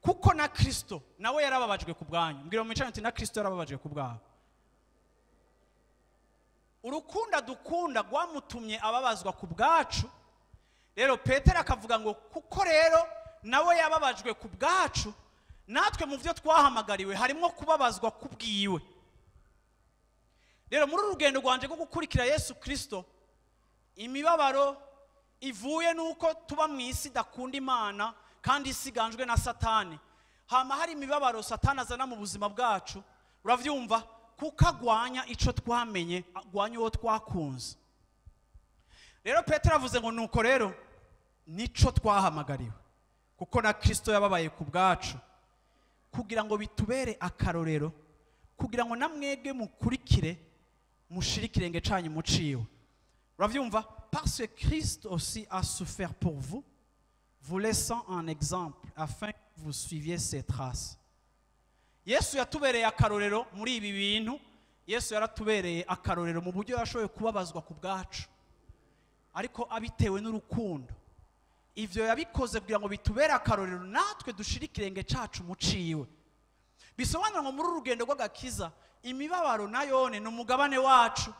[SPEAKER 1] kuko na Kristo nawe yarababajwe ku bwanyu. Mbwira mu micano nti na Kristo yarababajwe ku bwawe. Urukunda dukunda rwamutumye ababazwa ku bwacu. Rero Petero akavuga ngo kuko rero nawe yababajwe ku bwacu, natwe mu byo twahamagariwe harimo kubabazwa kubwiwe. Rero muri urugendo rwanje rwo gukurikira Yesu Kristo, imibabaro ivuye nuko tuba mu isi idakunda Imana kandi isiganjwe na Satani, hama hari imibabaro Satani azana mu buzima bwacu, uravyumva, kuko agwanya ico twamenye, agwanya uwo twakunze. Rero Petero avuze ngo nuko rero nico twahamagariwe, kuko na Kristo yababaye ku bwacu kugira ngo bitubere akarorero, kugira ngo namwebwe mukurikire mushire ikirenge canyu muciwe. Uravyumva? Parce que Christ aussi a souffert pour vous, vous laissant un exemple afin que vous suiviez ses traces. Yesu yatubereye akarorero muri ibi bintu. Yesu yaratubereye akarorero mu buryo yashoboye kubabazwa ku bwacu, ariko abitewe n'urukundo. Ivyo yabikoze kugira ngo bitubere akarorero natwe dushire ikirenge cacu muciwe. Bisobanura ngo muri urugendo rw'agakiza imibabaro nayone ni umugabane wacu,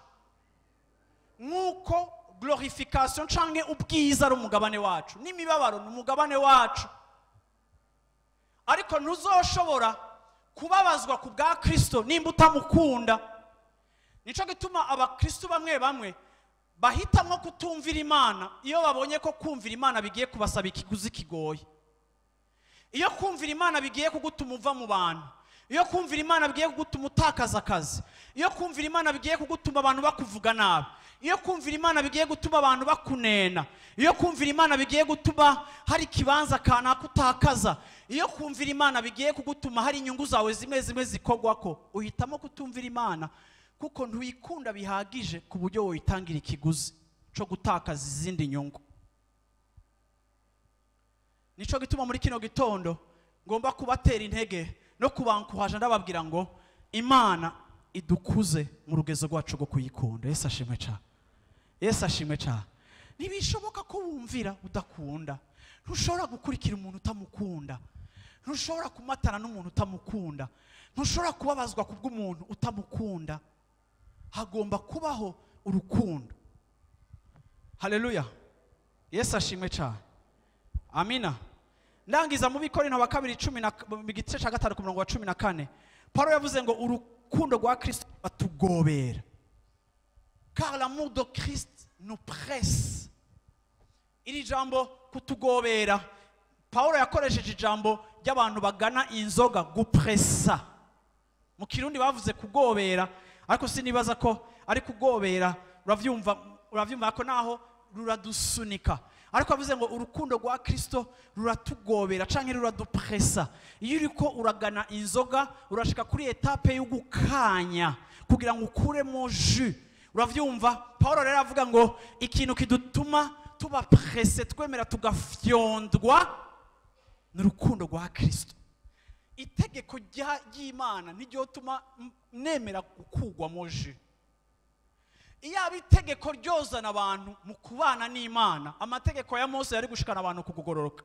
[SPEAKER 1] nk'uko glorification canke ubwiza ari umugabane wacu, n'imibabaro ni umugabane wacu. Ariko ntuzoshobora kubabazwa ku bwa Kristo nimba utamukunda. Nico gituma abakristo bamwe bamwe bahitamwo kutumvira Imana iyo babonye ko kumvira Imana bigiye kubasaba ikiguzi kigoye. Iyo kumvira Imana bigiye kugutuma uva mu bantu, Iyo kumvira Imana bigiye kugutuma utakaza akazi, iyo kumvira Imana bigiye kugutuma abantu bakuvuga nabi, iyo kumvira Imana bigiye gutuma abantu bakunena, iyo kumvira Imana bigiye gutuma hari ikibanza kanaka utakaza, iyo kumvira Imana bigiye kugutuma hari inyungu zawe zimwe zimwe zikogwako, uhitamo kutumvira Imana kuko ntuyikunda bihagije ku buryo woyitangira ikiguzi cyo gutakaza izindi nyungu. Nico gituma muri kino gitondo ngomba kubatera intege no kubankuhaje, ndababwira ngo Imana idukuze mu rugezo rwacu rwo kuyikunda. Yesu ashimwe cyane. Yesu ashimwe cyane. Ntibishoboka ko wumvira udakunda. Ntushobora gukurikira umuntu utamukunda. Ntushobora kumatana n'umuntu utamukunda. Ntushobora kubabazwa kubw'umuntu utamukunda. Hagomba kubaho urukundo. Haleluya. Yesu ashimwe cyane. Amina. Ndangiza mu Bikorinto wa kabiri 10 mu gice cya 5 ku murongo wa 14. Paulo yavuze ngo urukundo rwa Kristo batugobera. Car l'amour de Christ nous presse. Iri jambo kutugobera, Paulo yakoresheje ijambo ry'abantu bagana inzoga, gupressa. Mu Kirundi bavuze kugobera, ariko sinibaza ko ari kugobera. Uravyumva ko naho ruradusunika, ariko avuze ngo urukundo rwa Kristo ruratugobera canke ruradupressa. Iyo uriko uragana inzoga, urashika kuri étape yo gukanya kugira ngo ukuremo jus. Uravyumva? Paulo rero avuga ngo ikintu kidutuma tuba pressé, twemera tugafyondwa, ni urukundo rwa Kristo. Itegeko ry'Imana ntiryotuma nemera gukugwamo jus. Iyaba itegeko ryozana abantu mu kubana n'Imana, amategeko ya Mose yari gushikana abantu ku kugororoka.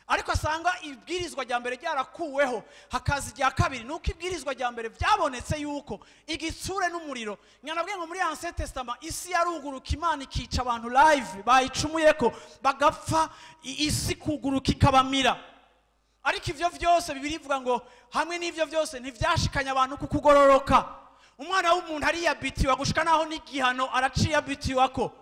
[SPEAKER 1] Ariko asanga ibwirizwa rya mbere ryarakuweho, hakaza irya kabiri. Nuko ibwirizwa rya mbere byabonetse yuko igitsure n'umuriro. Nyanabwiye ngo muri Ancien Testament isi yaruguruka, Imana ikica abantu live bayicumuyeko bagapfa, isi kuguruka ikabamira. Ariko ivyo vyose, Bibiliya ivuga ngo hamwe n'ivyo vyose ntivyashikanye abantu ku kugororoka. Umwana w'umuntu ariyabitiwa gushika naho n'igihano araciyabitiwako.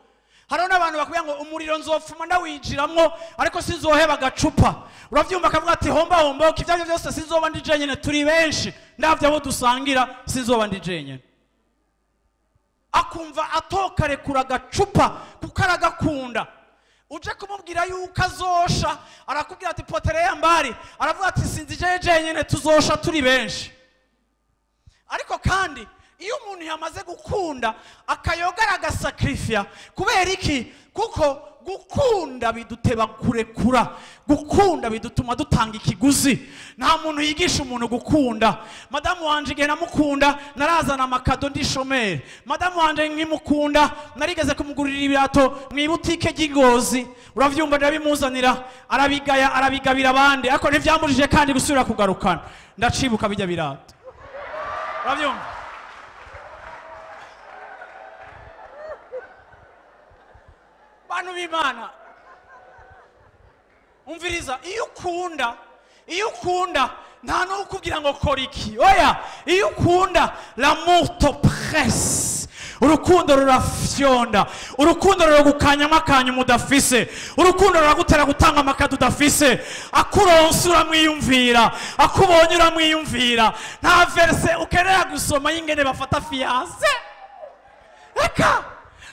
[SPEAKER 1] Hariho n'abantu bakubwira ngo umuriro nzopfuma ndawinjiramwo, ariko sinzoheba agacupa. Uravyumva? Akavuga ati homba homba, ivyo arivyo vyose sinzoba ndi jenyene, turi benshi, ndavye abo dusangira, sinzoba ndi jenyene. Akumva atokarekura agacupa kuko aragakunda. Uje kumubwira yuko azosha, arakubwira ati potelea mbali. Aravuga ati sinzi jenyene, tuzosha turi benshi. Ariko kandi iyo umuntu yamaze gukunda akayoga, aragasacrifia. Kubera iki? Kuko gukunda biduteba kurekura, gukunda bidutuma dutanga ikiguzi. Nta muntu yigisha umuntu gukunda. Madamu wanje igihe namukunda narazana amakado ndi chômeur. Madamu wanje nkimukunda narigeze kumugurira ibirato mu ibutike ry'Ingozi. Uravyumva? Ndabimuzanira, arabigaya, arabigabira abandi, ariko ntivyambujije kandi gusubira kugarukana. Ndacibuka bijya birato. Uravyumva? Bantu b'Imana, umviriza, iyo ukunda, iyo ukunda, nta n'ukubwira ngo kora iki, oya. Iyo ukunda, l'amour te presse. Urukundo rurafyonda, urukundo ruragukanyamo akanya udafise, urukundo ruragutera gutanga amakado udafise. Akuronse uramwiyumvira, akubonye uramwiyumvira. Nta verset ukenera gusoma y'ingene bafata fiancé. Reka,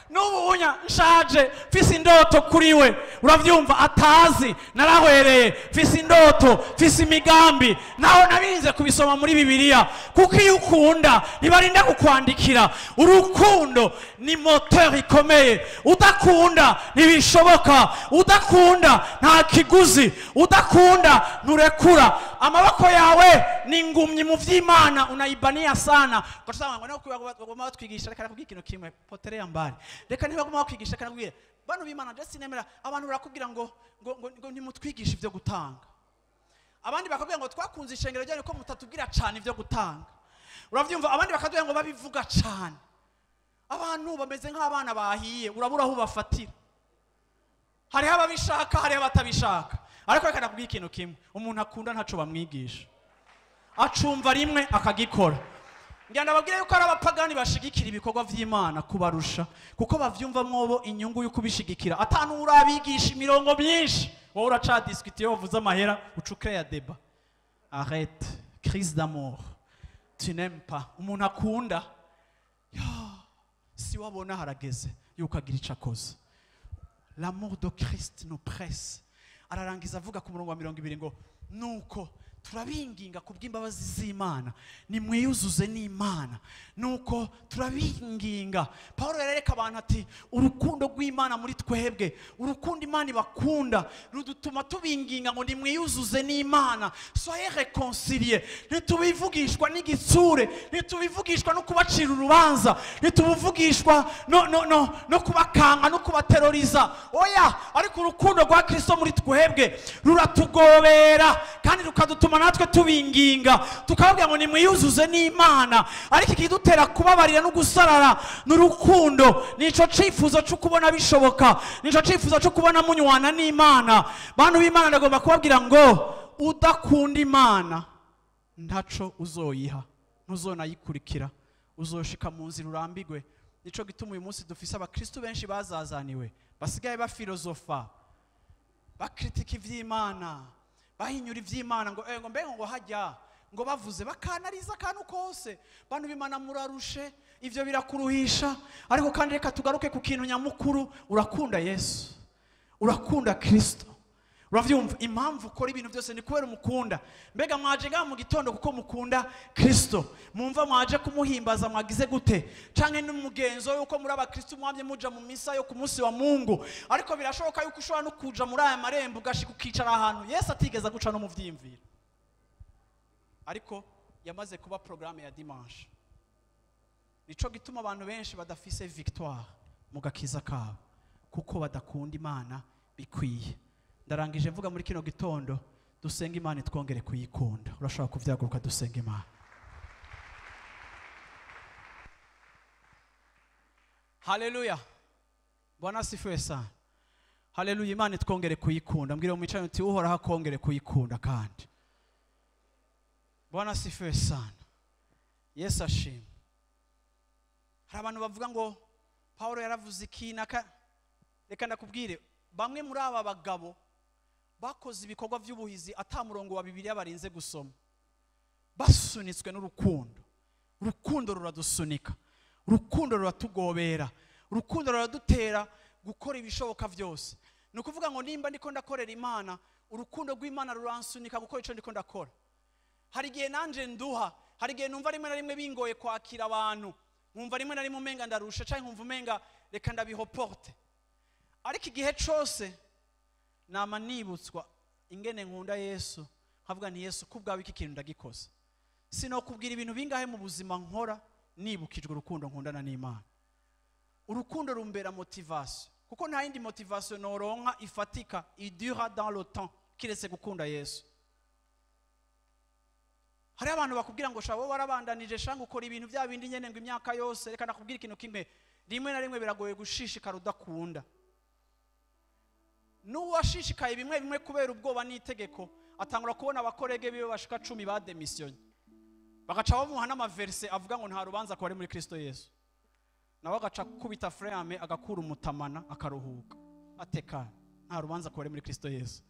[SPEAKER 1] n'ubu unya nshaje mfise indoto kuri we. Uravyumva? Atazi narahwereye, mfise indoto, mfise imigambi, naho nabirinze kubisoma muri Bibiliya. Kuko iyo ukunda ntibarinda kukwandikira. Urukundo ni moteur ikomeye. Udakunda ntibishoboka, udakunda nta kiguzi, udakunda nturekura. Amaboko yawe ni ngumyi mu vy'Imana, unaibania sana. Ugasanga ngo no bagomba batwigisha. Reka nakubwira ikintu kimwe, potelea mbali. Reka, ntibagomba bakwigisha. Reka nakubwire, bantu b'Imana, je sinemera abantu barakubwira ngo ntimutwigishe ivyo gutanga. Abandi bakabwira ngo twakunze ishengero ryanyu ko mutatubwira cane ivyo gutanga. Uravyumva? Abandi bakatubwira ngo babivuga cane. Abantu bameze nk'abana bahiye, urabura aho ubafatira. Hariho ababishaka, hariho abatabishaka. Ariko reka nakubwira ikintu kimwe: umuntu akunda ntaco bamwigisha, acumva rimwe akagikora. Ngira ndababwira yuko ari abapagani bashigikira ibikorwa vy'Imana kubarusha, kuko bavyumva mwobo inyungu yo kubishigikira. Atanu urabigisha imirongo myinshi, wowe uracadiscuta. Iyo wavuze amahera uca ucréa débat. Arrête, crée. Crise d'amour, tu n'aimes pas. Umuntu akunda ya si wabona harageze yuko agira ico akoze. L'amour de Christ nous presse. Ararangiza avuga ku murongo wa 20 ngo nuko turabinginga kubw'imbabazi z'Imana nimwiyuzuze n'Imana. Nuko turabinginga. Paulo yarereka abantu ati urukundo rw'Imana muri twebwe, urukundo Imana ibakunda rudutuma tubinginga ngo nimwiyuzuze n'Imana. Soyez réconciliés. Ntitubivugishwa n'igitsure, ntitubivugishwa no kubacira urubanza, ntitubivugishwa no kubakanga no kubateroriza. Oya, ariko urukundo rwa Kristo muri twebwe ruratugobera kandi rukadutuma natwe tubinginga tukababwira ngo nimwiyuzuze n'Imana. Ariko ikidutera kubabarira no gusarara n'urukundo, nico cifuzo cyo kubona bishoboka, nico cifuzo cyo kubona munywana n'Imana. Bantu b'Imana, ndagomba kubabwira ngo udakunda Imana ntaco uzoyiha, ntuzonayikurikira, uzoshika mu nzira urambigwe. Nico gituma uyu munsi dufise abakristo benshi bazazaniwe, basigaye bafilozofa, bakritika ivy'Imana, bahinyura ivy'Imana ngo ngo mbe ngo hajya ngo bavuze bakanariza akantu kose. Bantu b'Imana murarushe, ivyo birakuruhisha. Ariko kandi reka tugaruke ku kintu nyamukuru, urakunda Yesu, urakunda Kristo. Uravyumva impamvu ukora ibintu byose ni kubera umukunda. Mbega mwaje ngaha mu gitondo kuko mukunda Kristo, mumva mwaje kumuhimbaza, mwagize gute? Canke n'umugenzo yuko muri abakristo mwamye muja mu misa yo ku munsi wa Mungu. Ariko birashoboka yuko ushobora no kuja muri aya marembo ugashika ukicara ahantu Yesu atigeze guca no mu vyiyumviro, ariko yamaze kuba programme ya dimanche. Nico gituma abantu benshi badafise victoire mu gakiza kabo, kuko badakunda Imana bikwiye. Ndarangije mvuga muri kino gitondo dusenga Imana itwongere kuyikunda. Urashobora kuvyaguruka dusenga Imana. Haleluya. Bwana asifiwe sana. Haleluya. Imana itwongere kuyikunda. Mbwira umwicanyi uti Uhoraho akongere kuyikunda kandi. Bwana asifiwe sana. Yesu ashimwe. Hari abantu bavuga ngo Paulo yaravuze iki naka. Reka ndakubwire, bamwe muri aba bagabo bakoze ibikorwa by'ubuhizi ata murongo wa Bibiliya barinze gusoma, basunitswe n'urukundo. Urukundo ruradusunika, urukundo ruratugobera, urukundo ruradutera gukora ibishoboka byose. Ni ukuvuga ngo nimba ndiko ndakorera Imana, urukundo rw'Imana ruransunika gukora ico ndiko ndakora. Hari igihe nanje nduha, hari igihe numva rimwe na rimwe bingoye kwakira abantu, nkumva rimwe na rimwe umenga ndarusha, canke nkumva umenga reka ndabihoporte. Ariko igihe cose nama nibutswa ingene nkunda Yesu, nkavuga nti Yesu kubwawe iki kintu ndagikoze. Sinokubwira ibintu bingahe mu buzima nkora nibukijwe urukundo nkundana n'Imana. Urukundo rumbera motivation, kuko nta yindi motivation noronka ifatika idura dans le temps kiretse gukunda Yesu. Hari abantu bakubwira ngo sha wowe warabandanije shanga ukora ibintu bya bindi nyene ngo imyaka yose. Reka nakubwira ikintu kimwe, rimwe na rimwe biragoye gushishikara udakunda. N'uwashishikaye bimwe bimwe kubera ubwoba n'itegeko atangura kubona abakorege biwe bashika 10 bademissionye, bagaca bamuha n'amaverse avuga ngo nta rubanza ko ari muri Kristo Yesu. Nawe agaca kubita frame agakura umutamana akaruhuka ateka, nta rubanza ko ari muri Kristo Yesu.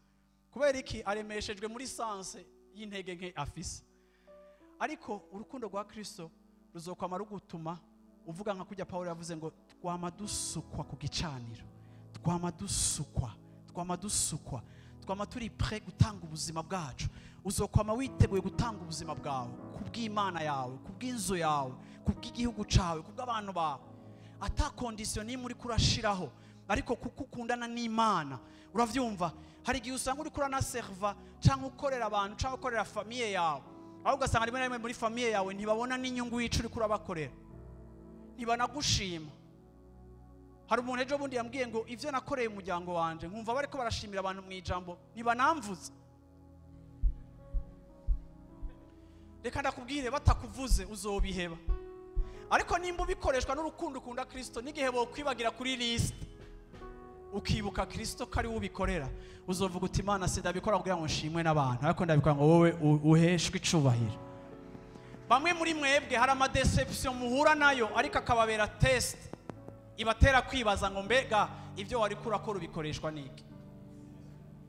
[SPEAKER 1] Kubera iki? Aremeshejwe muri sanse y'intege nke afise. Ariko urukundo rwa Kristo ruzokwama rugutuma uvuga nka kujya Paulo yavuze ngo twama dusukwa ku gicaniro, twama dusukwa, twama dusukwa, twama turi prêt gutanga ubuzima bwacu. Uzokwama witeguye gutanga ubuzima bwawe kubw'Imana yawe, kubw'inzu yawe, kubw'igihugu cawe, kubw'abantu bawe, ata condition nimwe uri kurashiraho, ariko kuko ukundana n'Imana. Uravyumva? Hari igihe usanga uri kuranaserva canke ukorera abantu canke ukorera famille yawe, aho ugasanga rimwe na rimwe muri famille yawe ntibabona n'inyungu y'ico uri kurabakorera, ntibanagushima. Hari umuntu ejo bundi yambwiye ngo ivyo nakoreye umuryango wanje nkumva bariko barashimira abantu mu ijambo ntibanamvuze. Reka ndakubwire, batakuvuze uzobiheba. Ariko nimba ubikoreshwa n'urukundo ukunda Kristo, n'igihe bokwibagira kuri list ukibuka Kristo ko ari we ubikorera, uzovuga uti Imana sindabikora kugira ngo nshimwe n'abantu, ariko ndabikora ngo wowe uheshwe icubahiro. Bamwe muri mwebwe hari ama deception muhura nayo, ariko akababera test ibatera kwibaza ngo mbega ibyo wari kurakora ubikoreshwa niki?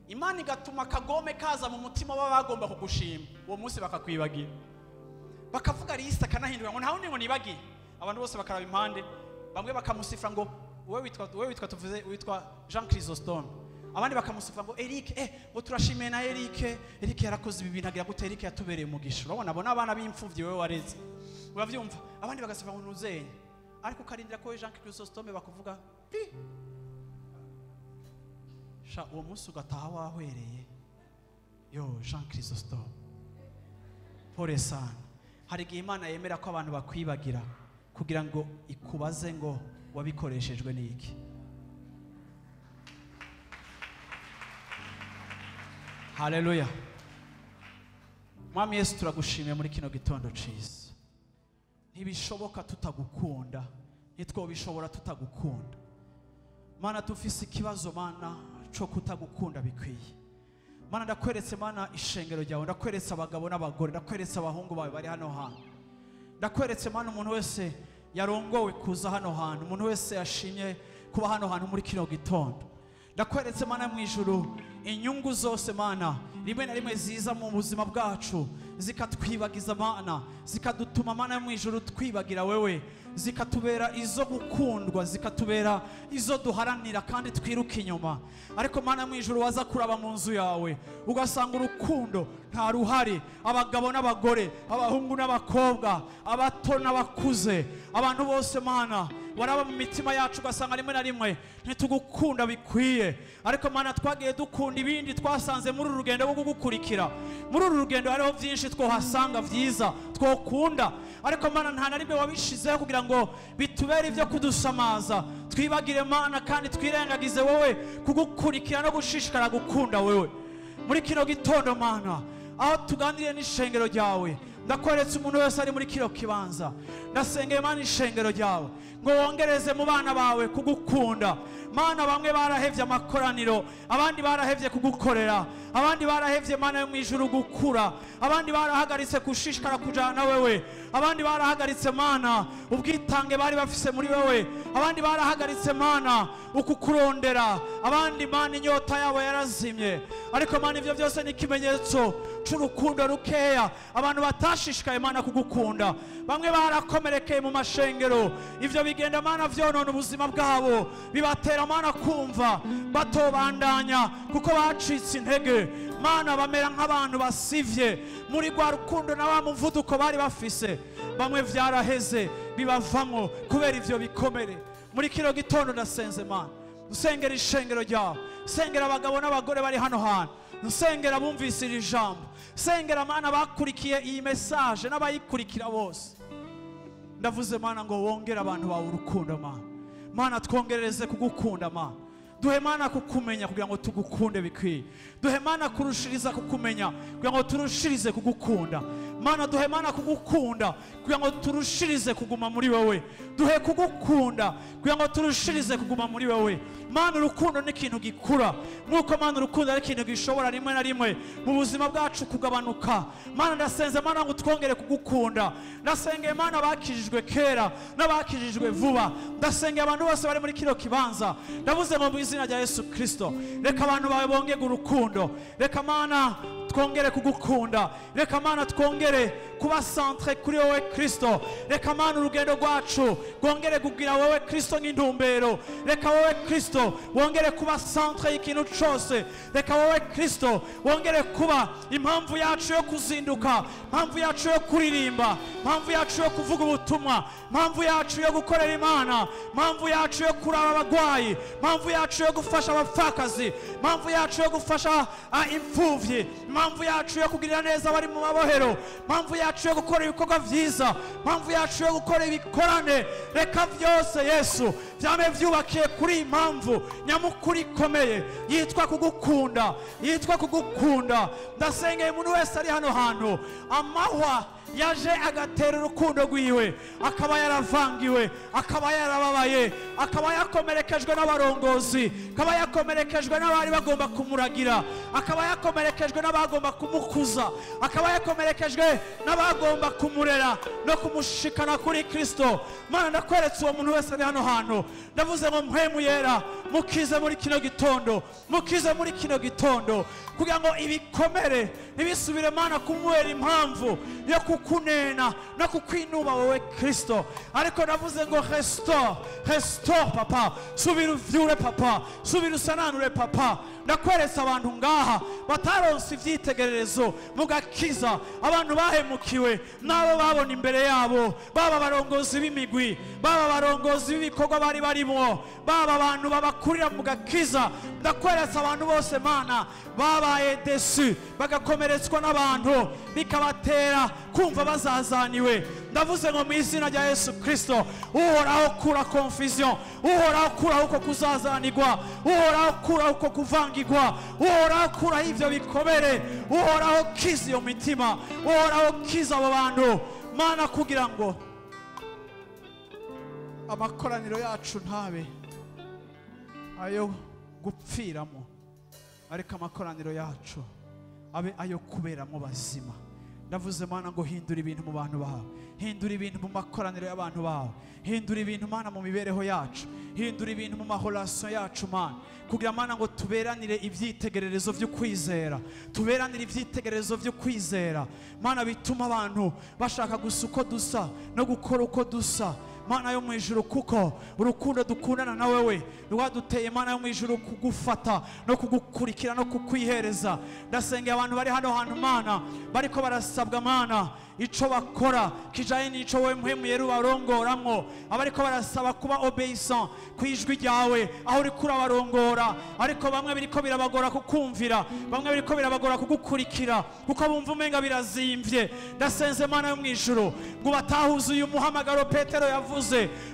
[SPEAKER 1] Imana igatuma akagome kaza mu mutima w'abagomba kugushima, uwo munsi bakakwibagira, bakavuga liste akanahindura ngo nta wundi ngo nibagiye. Abantu bose bakaraba impande, bamwe bakamusifra ngo wowe witwa tuvuze witwa Jean Chrysostome, abandi bakamusifra ngo Eric, ngo turashimiye na Eric, Eric yarakoze ibi bintu agira gute, Eric yatubereye umugisha. Urabona abo n'abana b'imfuvyi wewe wareze, uravyumva. Abandi bagasifra ngo nuzenye, ariko ukarindira ko Jean Chrysostome bakuvuga pi sha, uwo munsi ugataha wahwereye. Yo Jean Chrysostome, pole sana. Hari igihe Imana yemera ko abantu bakwibagira kugira ngo ikubaze ngo wabikoreshejwe n'iki. Haleluya. Mwami Yesu, turagushimiye muri kino gitondo ciza. Ntibishoboka tutagukunda, ntitwobishobora tutagukunda. Mana, tufise ikibazo Mana cyo kutagukunda bikwiye. Mana, ndakweretse Mana ishengero ryawe, ndakweretse abagabo n'abagore, ndakweretse abahungu bawe bari hano hantu, ndakweretse Mana umuntu wese yarongowe kuza hano hantu, umuntu wese yashimye kuba hano hantu muri kino gitondo. Ndakweretse Mana mu ijuru inyungu zose Mana rimwe na rimwe ziza mu buzima bwacu zikatwibagiza Mana, zikadutuma Mana mu ijuru twibagira wewe, zikatubera izo gukundwa, zikatubera izo duharanira kandi twiruka inyuma. Ariko Mana mu ijuru waza kuraba mu nzu yawe ugasanga urukundo nta ruhari, abagabo n'abagore, abahungu n'abakobwa, abato n'abakuze, abantu bose Mana waraba mu mitima yacu ugasanga rimwe na rimwe ntitugukunda bikwiye. Ariko Mana twagiye dukunda ibindi twasanze muri uru rugendo rwo kugukurikira. Muri uru rugendo hariho byinshi twohasanga vyiza twokunda, ariko Mana nta na rimwe wabishizeho kugira ngo bitubere ibyo kudusamaza, twibagire Mana kandi twirengagize wowe kugukurikira no gushishikara gukunda wewe. Muri kino gitondo Mana aho tuganiriye n'ishengero ryawe, ndakweretse umuntu wese ari muri kino kibanza, ndasengeye Mana ishengero ryawe ngo wongereze mu bana bawe kugukunda. Mana bamwe barahevye amakoraniro, abandi barahevye kugukorera, abandi barahevye Mana yo mu ijuru gukura, abandi barahagaritse gushishikara kujana wewe, abandi barahagaritse Mana ubwitange bari bafise muri wewe, abandi barahagaritse Mana ukukurondera, abandi Mana inyota yabo yarazimye. Ariko Mana ivyo byose ni ikimenyetso c'urukundo rukeya, abantu batashishikaye Mana kugukunda. Bamwe barakomerekeye mu mashengero, ivyo bigenda Mana vyonona ubuzima bwabo, bibatera Mana kumva batobandanya kuko bacitse intege. Mana bamera nk'abantu basivye muri rwa rukundo na wa muvuduko bari bafise, bamwe vyaraheze bibavamwo kubera ivyo bikomere. Muri kino gitondo ndasenze Mana, nsengera ishengero ryawe, nsengera abagabo n'abagore bari hano hantu, nsengera bumvise iri jambo, nsengera Mana bakurikiye iyi message n'abayikurikira bose. Ndavuze Mana ngo wongere abantu bawe urukundo Mana. Mana twongerereze kugukunda Mana. Duhe Mana kukumenya kugira ngo tugukunde bikwiye. Duhe Mana kurushiriza kukumenya kugira ngo turushirize kugukunda. Mana duhe Mana kugukunda kugira ngo turushirize kuguma muri wewe. Duhe kugukunda kugira ngo turushirize kuguma muri wewe. Mana urukundo ni ikintu gikura, nkuko Mana urukundo ari ikintu gishobora rimwe na rimwe mu buzima bwacu kugabanuka. Mana ndasenze Mana ngo twongere kugukunda. Ndasengeye Mana bakijijwe kera n'abakijijwe vuba, ndasengeye abantu bose bari muri kino kibanza. Ndavuze ngo mu izina rya Yesu Kristo, reka abantu bawe bongere urukundo, reka Mana twongere kugukunda, reka Mana twongere kuba centre kuri wowe Kristo, reka Mana urugendo rwacu rwongere kugira wowe Kristo nk'intumbero, reka wowe Kristo wongere kuba centre y'ikintu cyose, reka wowe Kristo wongere kuba impamvu yacu yo kuzinduka, impamvu yacu yo kuririmba, impamvu yacu yo kuvuga ubutumwa, impamvu yacu yo gukorera Imana, impamvu yacu yo kuraba abagwayi, impamvu yacu yo gufasha abapfakazi, impamvu yacu yo gufasha imfuvyi, impamvu yacu yo kugirira neza abari mu mabohero, impamvu yacu yo gukora ibikorwa vyiza, impamvu yacu yo gukora ibikorane. Reka vyose Yesu vyame vyubakiye kuri impamvu nyamukuru ikomeye yitwa kugukunda, yitwa kugukunda. Ndasengeye umuntu wese ari hano hantu, amahwa Yaje agatera urukundo rwiwe, akaba yaravangiwe, akaba yarababaye, akaba yakomerekejwe n'abarongozi, akaba yakomerekejwe n'abari bagomba kumuragira, akaba yakomerekejwe n'abagomba kumukuza, akaba yakomerekejwe n'abagomba kumurera no kumushikana kuri Kristo. Mana, ndakweretse uwo muntu wese ari hano hantu. Ndavuze ngo Mpwemu Yera, mukize muri kino gitondo, mukize muri kino gitondo, kugira ngo ibikomere ntibisubire, Mana, kumubera impamvu yo kukunena no kukwinuba wowe Kristo. Ariko ndavuze ngo restore, restore papa, subira uvyure papa, subira usananure papa. Ndakweretse abantu ngaha bataronse ivyitegererezo mu gakiza, abantu bahemukiwe n'abo babona imbere yabo, baba abarongozi b'imigwi, baba abarongozi b'ibikorwa bari barimwo, baba abantu babakurira mu gakiza. Ndakweretse abantu bose, Mana, babaye déçus, bagakomeretswa n'abantu, bikabatera kumva bazazaniwe. Ndavuze ngo mu izina rya Yesu Kristo, Uhoraho, kura confusion. Uhoraho, kuraho uko kuzazanirwa. Uhoraho, kuraho uko kuvangirwa. Uhoraho, kuraho ivyo bikomere. Uhoraho, kiza iyo mitima. Uhoraho, kiza abo bantu, Mana, kugira ngo amakoraniro yacu ntabe ayo gupfiramo, ariko amakoraniro yacu abe ayo kuberamo bazima. Ndavuze, Mana, ngo hindura ibintu mu bantu bawe, hindura ibintu mu makoraniro y'abantu bawe, hindura ibintu, Mana, mu mibereho yacu, hindura ibintu mu mahorasiyo yacu, Mana, kugira, Mana, ngo tuberanire ibyitegererezo byo kwizera, tuberanire ibyitegererezo byo kwizera, Mana, bituma abantu bashaka gusa uko dusa no gukora uko dusa, Mana yo mu ijuru, kuko urukundo dukundana na wewe rwaduteye, Mana yo mu ijuru, kugufata no kugukurikira no kukwihereza. Ndasengeye abantu bari hano hantu, Mana, bariko barasabwa, Mana, ico bakora kijanye n'ico wowe Mpwemu Yera ubarongoramwo, abariko barasaba kuba obéissant ku ijwi ryawe aho uriko urabarongora, ariko bamwe biriko birabagora kukumvira, bamwe biriko birabagora kugukurikira kuko bumva umenga birazimvye. Ndasenze, Mana yo mu ijuru, ngo batahuze uyu muhamagaro Petero yavuze.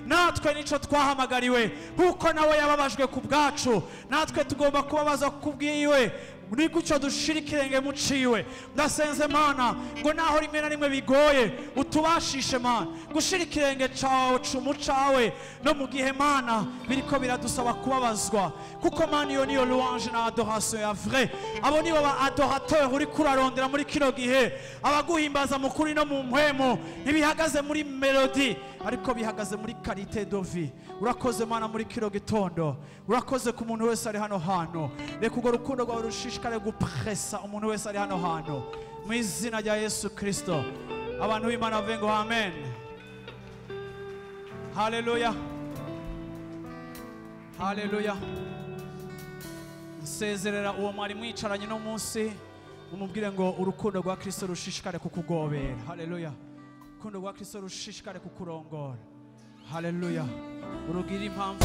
[SPEAKER 1] Natwe nico twahamagariwe. Kuko nawe yababajwe ku bwacu, natwe tugomba kubabaza ku bwiwe. Ni gutyo dushira ikirenge mu ciwe. Ndasenze, Mana, ngo naho rimwe na rimwe bigoye, utubashishe, Mana, gushira ikirenge cawe mu cawe, no mu gihe, Mana, biriko biradusaba kubabazwa, kuko, Mana, iyo niyo louange na adoration ya vrai. Abo nibo ba adorateur uriko urarondera muri kino gihe, abaguhimbaza mu kuri no mu mpwemu. Ntibihagaze muri mélodie, ariko bihagaze muri qualité de vie. Urakoze, Mana, muri kino gitondo. Urakoze ku muntu wese ari hano hantu. Reka urwo rukundo rwawe rushishikare gupresa umuntu wese ari hano hantu, mu izina rya Yesu Kristo. Abantu b'Imana bavuge ngo amen. Haleluya, haleluya. Nsezerera uwo mwari mwicaranye no munsi, umubwire ngo urukundo rwa Kristo rushishikare kukugobera. Haleluya. Urukundo rwa Kristo rushishikare kukurongora. Haleluya. Urugira impamvu.